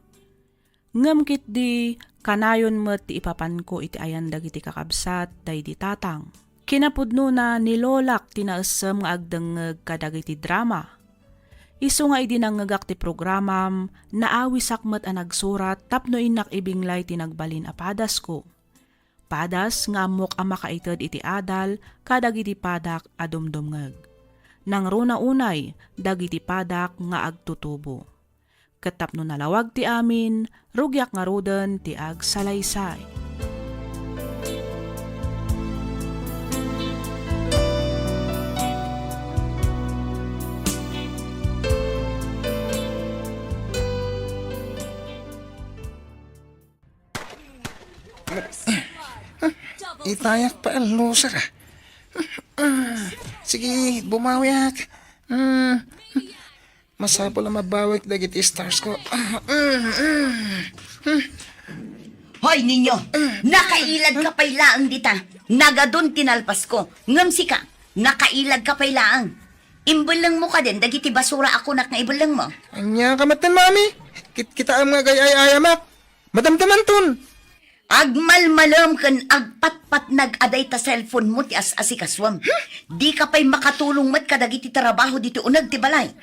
Ngem ketdi, kanayon met ti ipapanko iti ayan dagiti kakabsat daydi tatang. Kinapudnona, ni lolak ti naessem nga agdengngeg kadagiti drama. Isu nga idi nangngegak ti programam, naawisak met a nagsurat tapno innak ibinglay ti nagbalin a padasko. Padas nga ammok a makaited iti adal kadagiti padak a dumdumngeg. Nangruna unay dagiti padak nga agtutubo. Ket tapno nalawag ti amin, rugiak ngaruden ti agsalaysay." Itayak pa a loser, ah. Ah, sige, bumawiak. Mm. Masapul a mabawik dagiti stars ko. Ah, mm, mm, mm. Hoy, Niño! Nakailad ka pay laeng dita. Nagadun ti nalpas ko. Ngem sika, nakailad ka pay laeng. Imbelleng mo kaden dagiti basura a kunak nga ibelleng mo. Ania ka metten, Mami? Kit-, kitaem nga agay-ayamak. Madamdamanton. Agmalmalem ken agpatpatnag a dayta cellphone mo ti as-asikasuem. Dika pay makatulong met kadagiti trabaho ditoy uneg ti balay.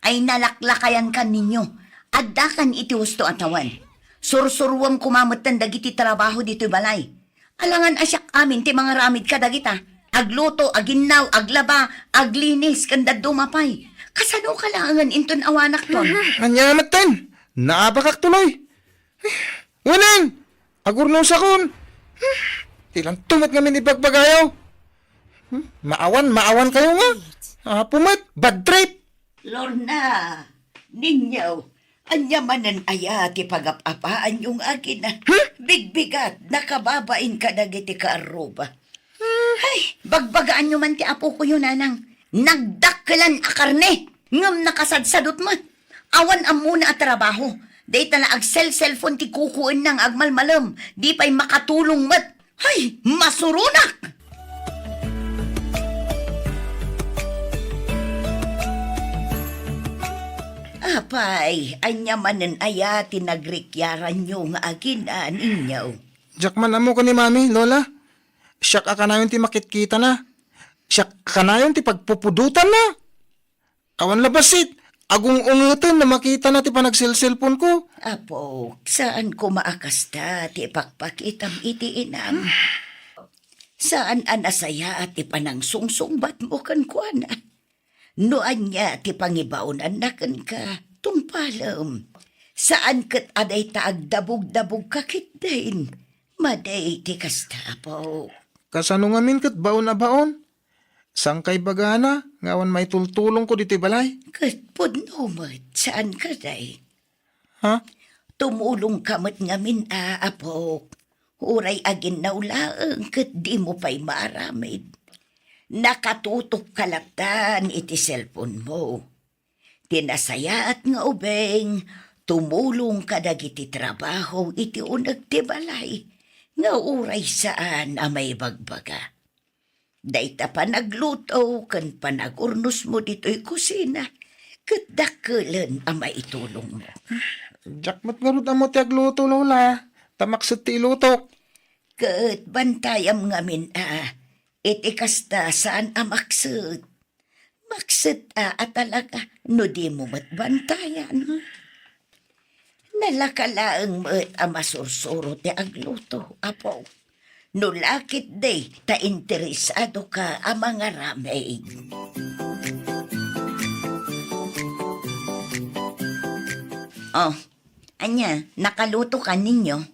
Ay, nalaklakayankan, Niño. Addakan iti husto a tawen. Sursuruem koma metten dagiti trabaho ditoy balay. Alangan a siak amin ti mangaramid kadagita. Agluto, aginnaw, aglaba, aglinis, ken dadduma pay. Kasano ka laengen inton awanakton? Ania metten? Naabakak tuloy. Weneng! Agurnosakon! Ti lanto met ngamin ibagbagayo. Hmm? Maawan, maawan kayo nga. Apo met, bad trip. Lorna, Niño, ania manen aya ti pagap-apaanyo nga agina? Hmm? Bigbigat, nakababain kadagiti kaarruba. Hmm. Ay, bagbagaanyo man ti apokoyo, Nanang. Nagdakkelan a karne, ngem nakasadsadot met. Awan ammona a trabaho. Dayta la agsel-cellphone ti kukuenna nga agmalmalem. Di pay makatulong met. Hay, masuronak! Apay, ania manen aya ti nagrikiaranyo nga agina, Niño? Diak man ammo ken ni Mami, Lola. Siak a kanayon ti makitkitana. Siak a kanayon ti pagpupudotanna. Awan la bassit, agung-ungeten no makitana ti panagselselponko. Apo, saan koma a kasta ti ipakpakitam iti inam. Saan a nasayaat ti panangsungsungbatmo kenkuana. No ania ti pangibaonanna kenka, tungpalem. Saan ket a dayta agdabugdabugka ketdin. Madi ti kasta, Apo. Kasano ngamin ket baon a baon? Saan ka ibagana nga awan maitultulongko ditoy balay? Ket pudno met, saan kadi? Ha? Tumulongka met ngamin a, Apok. Uray aginnaw laeng ket dimo pay maaramid. Nakatutokka latta iti cellphone-mo. Ti nasayaat nga ubing, tumulong kadagiti trabaho iti uneg ti balay, nga uray saan a maibagbaga. Dayta panagluto ken panagurnosmo ditoy kusina, ket dakkelen a maitulongmo. Diak met ngarud ammo ti agluto, Lola. Ta makset ti ilutok. Ket bantayam ngamin a, iti kasta saan a makset. Makset a, a talaga no dimo met bantayan. Nalaka laeng met a masursuro ti agluto, Apo. No la ketdi ta interesadoka a mangaramid. Oh, ania, nakaluto ka ninyo?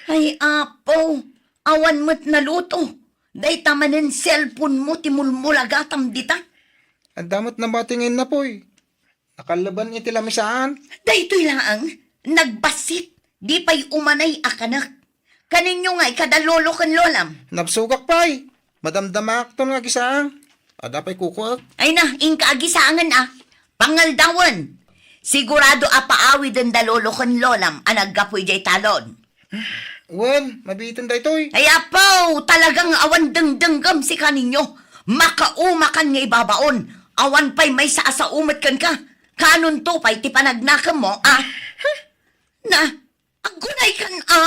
Ay, Apo, awan met naluto. Dayta manen cellphone-mo ti mulmulagatam dita. Adda met nabati nga innapoy. Nakallaban iti lamisaan. Daytoy laeng, nagbassit. Di pay umanay a kanek. Kaninyo nga ikada lolo ken lolam? Nabsogak pay. Madamdamaakton nga agisaang. Adda pay kukuek. Ay na, inka agisaangen a. Pangaldawen. Sigurado a paawiden da lolo ken lolam a naggapu idiay talon. Wen, mabiiten daytoy. Ay, Apo, talagang awan dengdenggem sika ninyo. Makaumakan nga ibabaon. Awan pay maysa a sao met kenka. Kanonto pay ti panagnakemmo, a? Na, aggunaykan, a?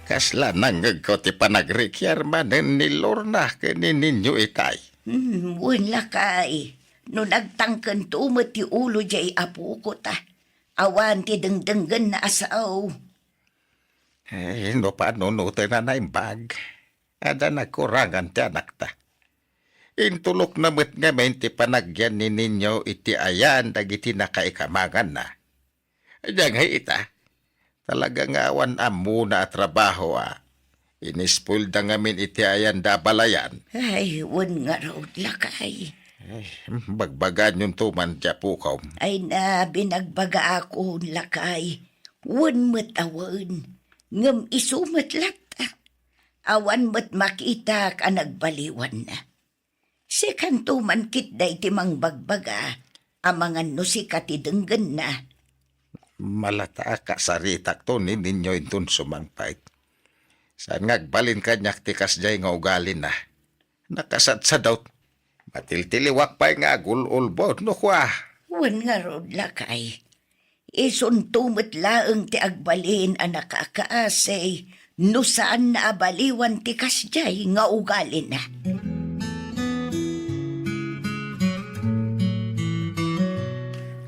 Kasla nangngegko ti panagrikiar manen ni Lorna ken ni Ninyo itay. Hmm, wen lakay, no nagtangkento met ti ulo diay apoko ta, awan ti dengdenggenna a sao. Eh, no panunoten a naimbag, adda nagkurangan ti anakta. Intulokna met ngamin ti panagyan ni Ninyo iti ayan dagiti nakaikamanganna. Ania ngay ita? Talaga nga awan ammona a trabaho a inispoilda ngamin iti ayanda a balayan. Ay, wen ngarud, lakay. Ay, bagbagaanyonto man ti apokom. Ay na, binagbagaakon, lakay. Wen met a wen. Ngem isu met latta. Awan met makitak a nagbaliwanna. Sikanto man ketdi ti mangbagbaga, amangan no sika ti denggenna. Malata a kasaritakto ni Ninyo inton sumangpet. Saan nga agbalin kaniak ti kasdiay nga ugalina. Nakasadsadot. Matiltiliwak pay nga agul-ulbod no kua. Wen ngarud, lakay. Isunto met laeng ti agbalin a nakaakaasi no saanna a baliwan ti kasdiay nga ugalina.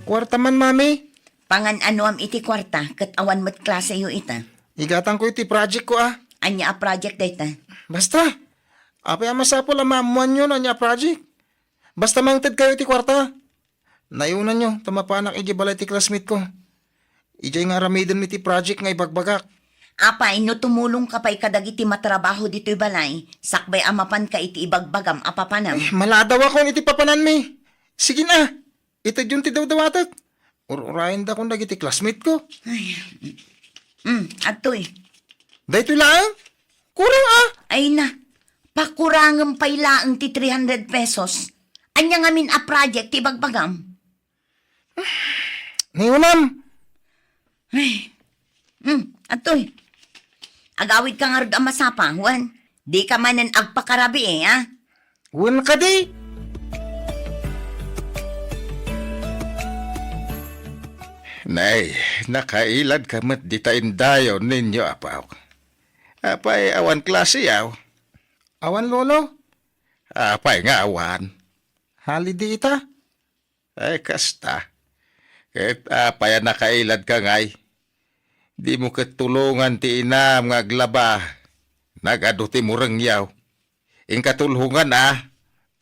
Kuarta man, Mami. Pangan-anoam iti kuarta, ket awan met klaseyo ita. Igatangko iti project ko, a. Ania a project dayta? Basta. Apay a masapul a maammoanyo no ania a project? Basta mangtedkayo iti kuarta. Nayunanyo, ta mapanak idiay balay ti classmate ko. Idiay nga aramidenmi ti project nga ibagbagak. Apay, no tumulongka pay kadagiti matrabaho ditoy balay, sakbay a mapanka iti ibagbagam a papanam. Eh, malaadawakon iti papananmi. Sige na, itedyon ti dawdawatek. Ur-urayendakon dagiti classmate ko. Ay, mm, adtoy. Daytoy laeng? Kurang, a. Ay na, pakurangem pay laeng ti three hundred pesos. Ania ngamin a project ti ibagbagam? Ni unam. Ay. Hmm, adtoy. Agawidka ngarud a masapa, wen? Dika manen agpakarabii, a? Wen kadi? Nay, nakailadka met dita indayon ninyo, apo. Apay, awan klase, aw? Awan, Lolo. Apay nga awan? Holiday ita. Ay, kasta. Ket apay a nakailadka ngay? Dimo ket tulongan ti inam nga aglaba. Nagadu ti murengyaw. Inka tulongan a.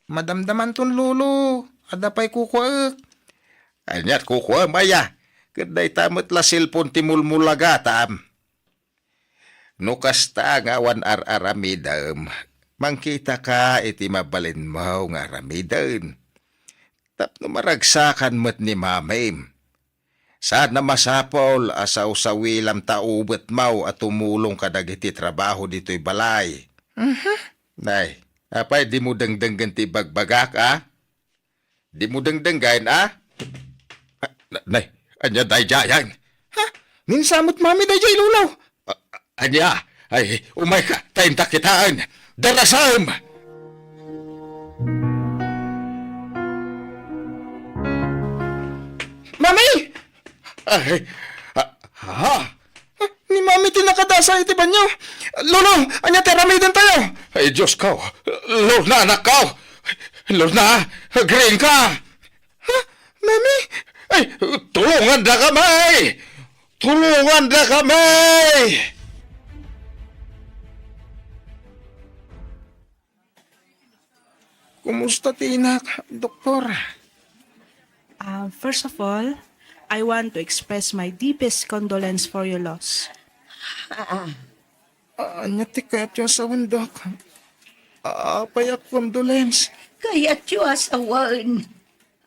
Madamdamanton, Lolo. Adda pay kukuaek. Ania't kukuam aya? Ket dayta met la cellphone ti mulmulagatam. No kasta nga awan ar-aramidem, mangkitaka iti mabalinmo nga aramiden. Tapno maragsakan met ni mamim. Saan a masapul a sawsawilam ta ubetmo a tumulong kadagiti trabaho ditoy balay. Mhm. Nay, apay dimo dengdenggen ti bagbagak, a? Dimo dengdenggen, a? Ah, na-, nay, ania daydiayen? Ha? Ni insamot mami daydiay, Lolo. Ah, ania? Ay, umayka, ta inta kitaen. Darasem! Mami! Ay, ah, ha? Ah, ni Mami ti nakadasa iti banyo. Lolo, ania ti aramidentayo? Ay, Dios ko. Lorna, anak ko. Lorna, agriingka. Ha? Mami? Ay, tulongandakami! Tulongandakami! Kumusta ti inak, Doktor? Ah, first of all, I want to express my deepest condolence for your loss. Ah, ania ti kayatyo a sawen, Dok? Apay a condolence? Kayatyo a sawen.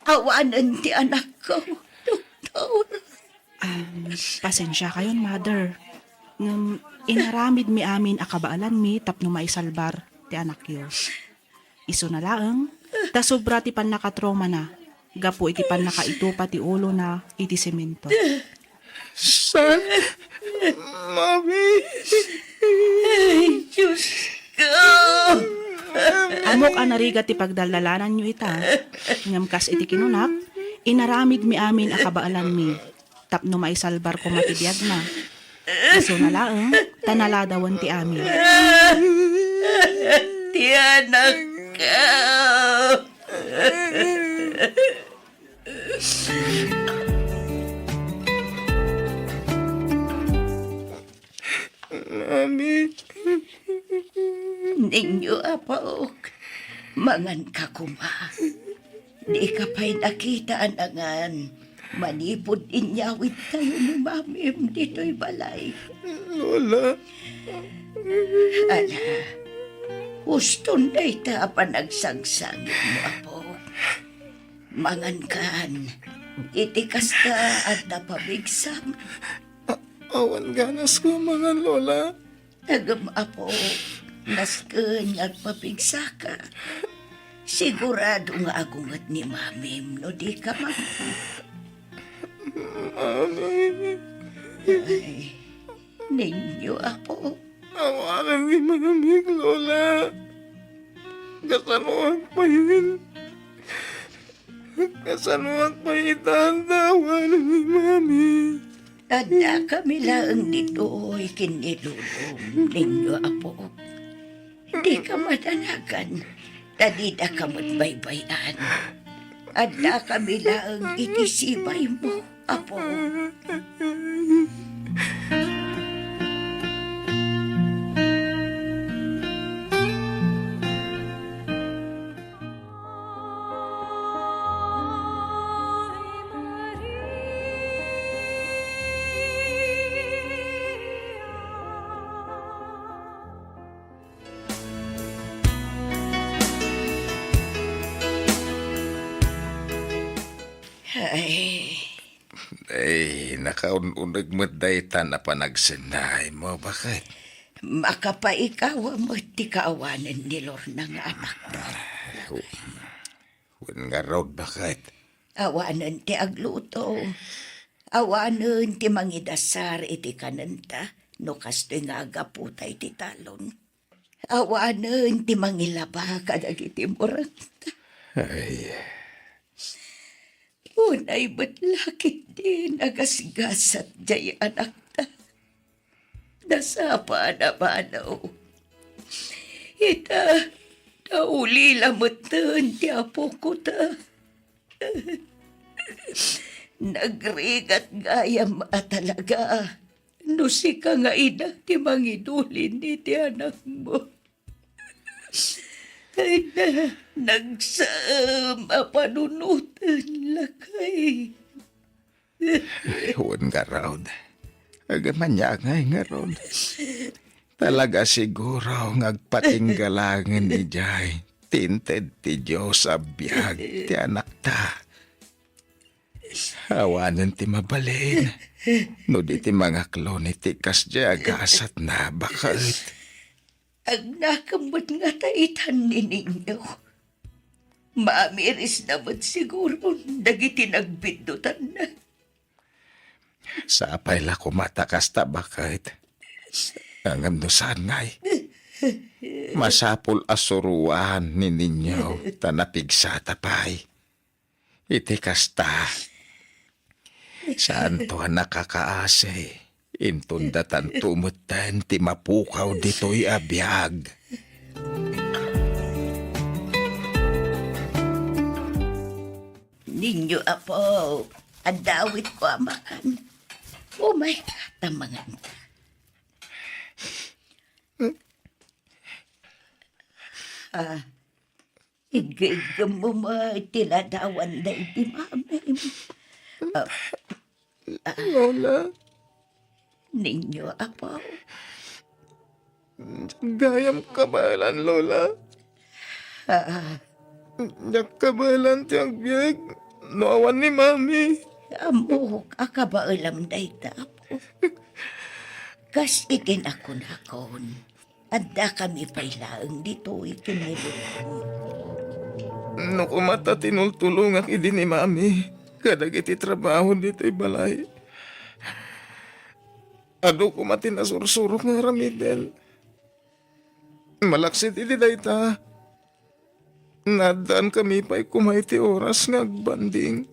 Awanen ti anakko, Doktor. Um, pasensiakayon, Mother. Ngem inaramidmi amin a kabaelanmi tapno maisalbar ti anakyo. Isuna laeng, ta sobra ti pannakatraumana gapu iti pannakaitupa ti ulona iti semento. Saan? Mami! Ay, Diyos ko! Ammok a narigat ti pagdaldalananyo ita, ngem kas iti kinunak, inaramidmi amin a kabaelanmi. Tapno maisalbar koma ti biagna. Isuna laeng, ta naladawen ti amin. Ti anakko. Mami. Ninyo, Apok, manganka koma. Dika pay nakita a nangan manipud inyawidtayo ni Mamim ditoy balay. Lola. Ala, uston dayta a panagsangsangitmo, Apok. Mangankan, iti kasta, adda pabigsam. A-, awan ganasko mangan, Lola. Ngem, Apo, nasken nga agpapigsaka. Sigurado nga agunget ni Mamim no dika mangan. Mami. Ay, ninyo, Apo. Awanen ni Mamik, Lola. Kasanoak pay? Kasanoak pay ita ta awanen ni Mami? Addakami laeng ditoy ken ni Lolom ninyo, Apo. Dika madanagan, ta didaka met baybay-an. Addakami laeng iti sibaymo, Apo. Ay. Ay, nakaun-uneg met dayta a panagsennaaymo, baket. Makapaikawa met ti kaawanen ni Lorna nga anakta. Wen ngarud, baket. Awanen ti agluto. Awanen ti mangidasar iti kanenta no kastoy nga aggaputa iti talon. Awanen ti mangilaba kadagiti murangta. Ay. Unay met la ketdi nagasgasat jay anakta. Nasapa a mano. Ita, naulila metten ti apokota. Nagrigat gayam a talaga no sika nga ina ti mangidulin iti anakmo. Ay na, nagsaem a panunoten, lakay. Wen ngarud. Agmaniangay ngarud. Talaga siguro nga agpatinggalangen idiay ti inted ti Dios a biag ti anakta. Awanen ti mabalin no di ti mangaklon iti kasdiay a gasatna, baket. Agnakem met ngata itan ni Niño. Maamirisna met siguron dagiti nagbiddutanna. Sapay la koma ta kasta, baket. Ngem no saan ngay, masapul a suroan ni Niño ta napigsata pay. Iti kasta, saanto a nakakaasi, inton datanto metten ti mapukaw ditoy a biag. Niño, Apo, adda awitko a makan. Umay, ta manganta. Ah, iggaiggammo met ti ladawan daydi mamim. Ah, Lola? Niño, Apo. Diak gayam kabaelan, Lola. Ah. Diak kabaelan ti agbiag no awan ni Mami. Ammok a kabaelam dayta, Apo. Kas iti nakunakon, addakami pay laeng ditoy ken ni Lola. No koma ta tinultulongak idi ni Mami kadagiti trabaho ditoy balay, adu koma ti nasursurok nga aramiden. Malaksid iti dayta, naaddaankami pay koma iti oras nga agbanding.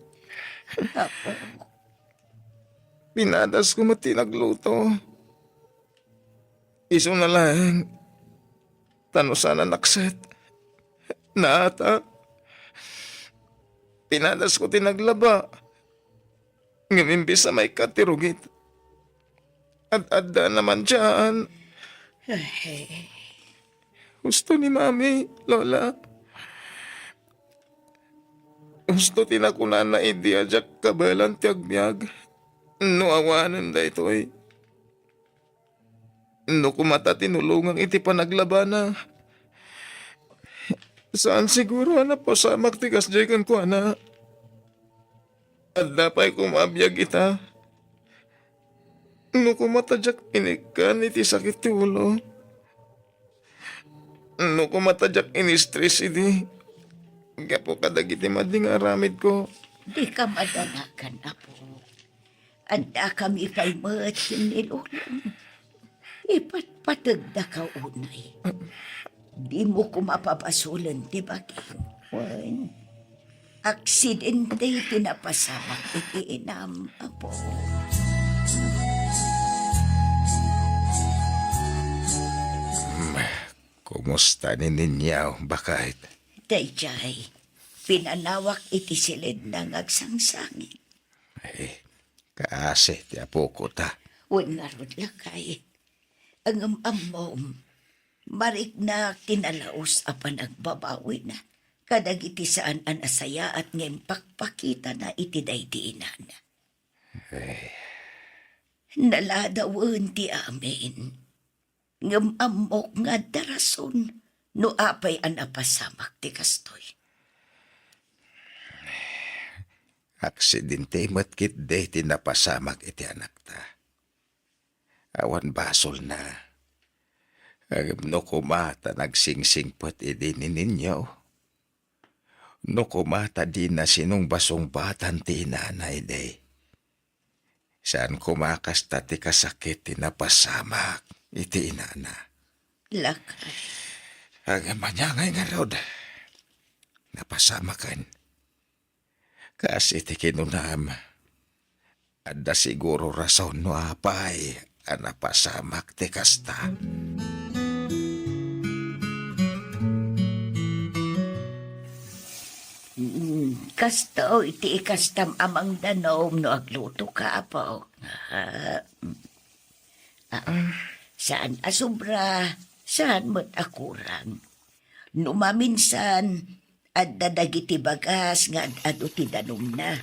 Apo. Pinadasko met ti nagluto. Isuna laeng, ta no saan a nakset, naatak. Pinadasko ti naglaba. Ngem imbes a maikkat ti rugit, ad-adda naman diyan. Ay. Husto ni Mami, Lola. Husto ti nakunana idi a diak kabaelan ti agbiag no awanen daytoy. No koma ta tinulongak iti panaglabana, saan siguro a napasamak ti kasdiay kenkuana. Adda pay koma a biag ita. No koma ta diak inikkan iti sakit ti ulo. No koma ta diak in-stress idi gapu kadagiti madi nga aramidko. Dika madanagan, Apo. Addakami pay met ken ni Lolong. Ipatpategdaka unay. Dimo koma pabasolen ti bagim. Wen, aksidente ti napasamak iti inam, Apo. Hmm, kumusta ni Niño, baket? Daydiay, pinanawak iti siledna nga agsangsangit. Eh, Kaasi ti apoko ta. Wen ngarud, lakay. Ngem ammom, marikna ti nalaus a panagbabawina kadagiti saan a nasayaat nga impakpakitana iti daydi inana. Eh. Naladawen ti amin. Ngem ammok nga adda rason no apay a napasamak ti kastoy. Aksidente met ketdi ti napasamak iti anakta. Awan basolna. Ngem no koma ta nagsingsingpet idi ni Niño, no koma ta dina sinungbasungbatan ti inana idi, saan koma kasta ti kasakit ti napasamak iti inana. Lakay. Ngem ania ngay ngarud, napasamaken. Kas iti kinunam, adda siguro rason no apay a napasamak ti kasta. Mm. Kastoy ti ikastam a mangdanum no aglutoka, Apo. Ah, ah, saan a sobra, saan met a kurang. No maminsan, adda dagiti bagas nga ad-adu ti danumna.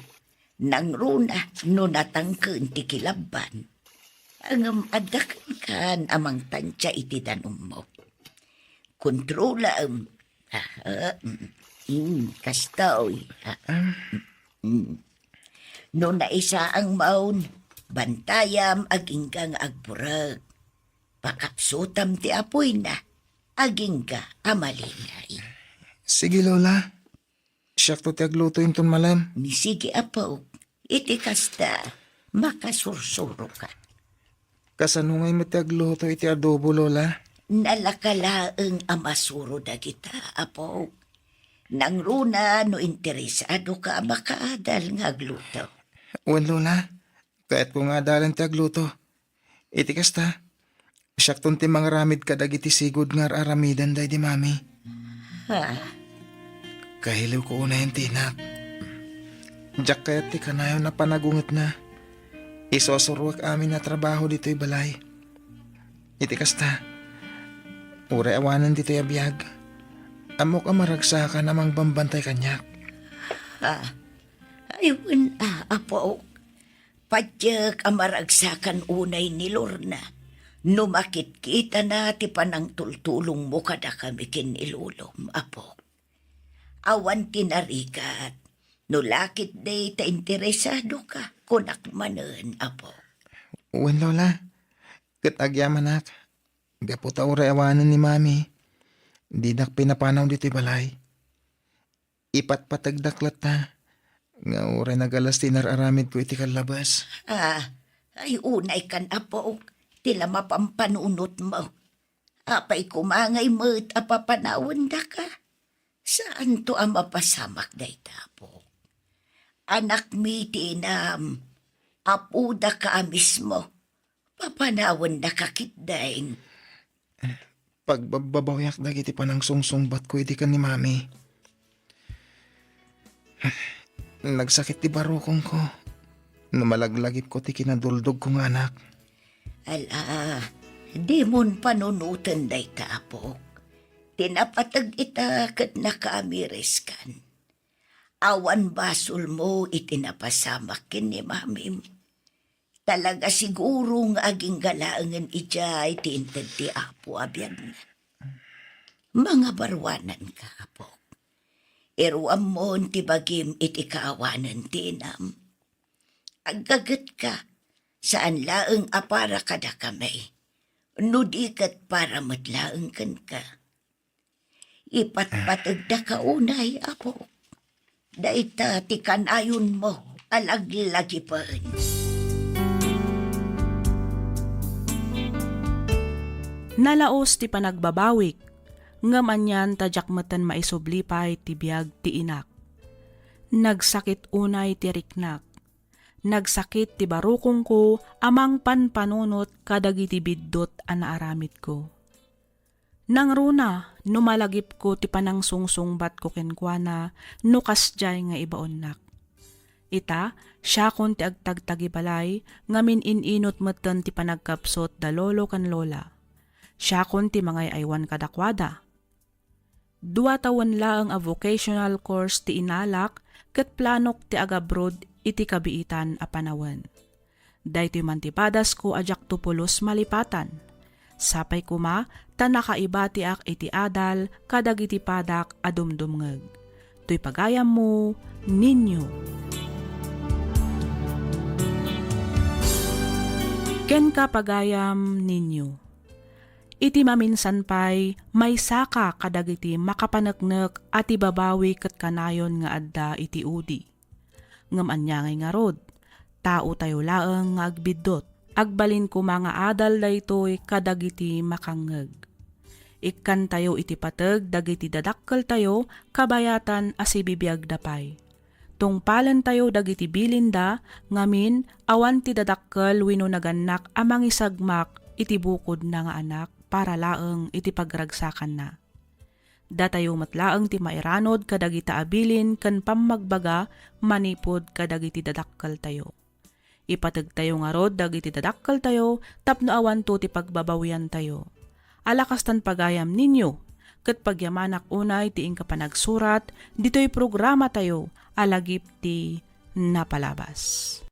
Nangruna no natangken ti kilabban. Ngem adda kenkan a mangtantia iti danummo. Kontrolam. Ah, mm, mm, kastoy. Ah, mm. No naisaang maon, bantayam agingga nga agburek. Pakapsutam ti apoyna, agingga a malingay. Sige, Lola. Siakto ti agluto inton malem. Ni sige, Apo. Iti kasta, makasursuroka. Kasano ngay met ti agluto iti adobo, Lola? Nalaka laeng a masuro dagita, Apo. Nangruna no interesadoka a makaadal nga agluto. Wen, Lola. Kayatko nga adalen ti agluto. Iti kasta, siakton ti mangaramid kadagiti sigud nga ar-aramiden daydi Mami. Ha? Kailiwko unayen ti inak. Diak kayat ti kanayon a panagungetna. Isusuroek amin a trabaho ditoy balay. Iti kasta, uray awanen ditoy a biag, ammok a maragsakan a mangbambantay kaniak. Ah, ay, wen a, Apo. Patiek a maragsakan unay ni Lorna no makitkitana ti panangtultulongmo kadakami ken ni Lolom, Apo. Awan ti narigat no lakit day ta interesadoka, kunak manen, Apo. Wen, Lola. Ket agyamanak, gapu ta uray awanen ni Mami, dinak pinapanaw ditoy balay. Ipatpategdak latta nga uray nagalas ti inar-aramidko iti kallabas. Ah, ay unay kan, Apo, ti la mapampanunotmo. Apay koma ngay met a papanawendaka? Saanto a mapasamak dayta, Apo. Anakmi ti inam, apodaka a mismo. Papanawendaka ketdin. Pagbabbabawiak dagiti panangsungsungbatko idi ken ni Mami. Nagsakit ti barukongko no malaglagipko ti kinaduldogko nga anak. Ala, dimon panunoten dayta, Apok. Ti napateg ita ket nakaamiriskan. Awan basolmo iti napasamak ken ni Mamim. Talaga siguro nga agingga laengen idiay ti inted ti Apo a biagna. Mangabaruananka, Apok. Iruammon ti bagim iti kaawanen ti inam. Aggagetka, saan laeng a para kadakami, no di ket para met laeng kenka. Ipatpategdaka unay, Apo. Dayta ti kanayonmo a laglagipen. Nalaos ti panagbabawik, ngem anian ta diak metten maisubli pay ti biag ti inak. Nagsakit unay ti riknak. Nagsakit ti barukongko a mangpanpanunot kadagiti biddut a naaramidko. Nangruna no malagipko ti panangsungsungbatko kenkuana no kasdiay nga ibaonnak. Ita, siakon ti agtagtagibalay ngamin in-inut metten ti panagkapsut da lolo ken lola. Siakon ti mangay-aywan kadakuada. Dua tawen laeng a vocational course ti inalak ket planok ti agabroad iti kabiitan a panawen. Daytoy man ti padasko a diakto pulos malipatan. Sapay koma ta nakaibatiak iti adal kadagiti padak a dumdumngeg. Toy pagayammo, Ninyo. Kenka, pagayam, Ninyo. Iti maminsan pay, maysaka kadagiti makapaneknek a ti babawi ket kanayon nga adda iti udi. Ngem ania ngay ngarud? Taotayo laeng nga agbiddut. Agbalin koma nga adal daytoy kadagiti makangngeg. Ikkantayo iti pateg dagiti dadakkeltayo kabayatan a sibibiagda pay. Tungpalentayo dagiti bilinda ngamin awan ti dadakkel wenno nagannak a mangisagmak iti bukodna nga anak para laeng iti pagragsakanna. Datayo met laeng ti mairanud kadagita a bilin ken pammagbaga manipud kadagiti dadakkeltayo. Ipategtayo ngarud dagiti dadakkeltayo tapno awanto ti pagbabawiantayo. Ala kastan pagayam ninyo, ket pagyamanak unay ti inka panagsurat ditoy programatayo a Lagip ti Napalabas.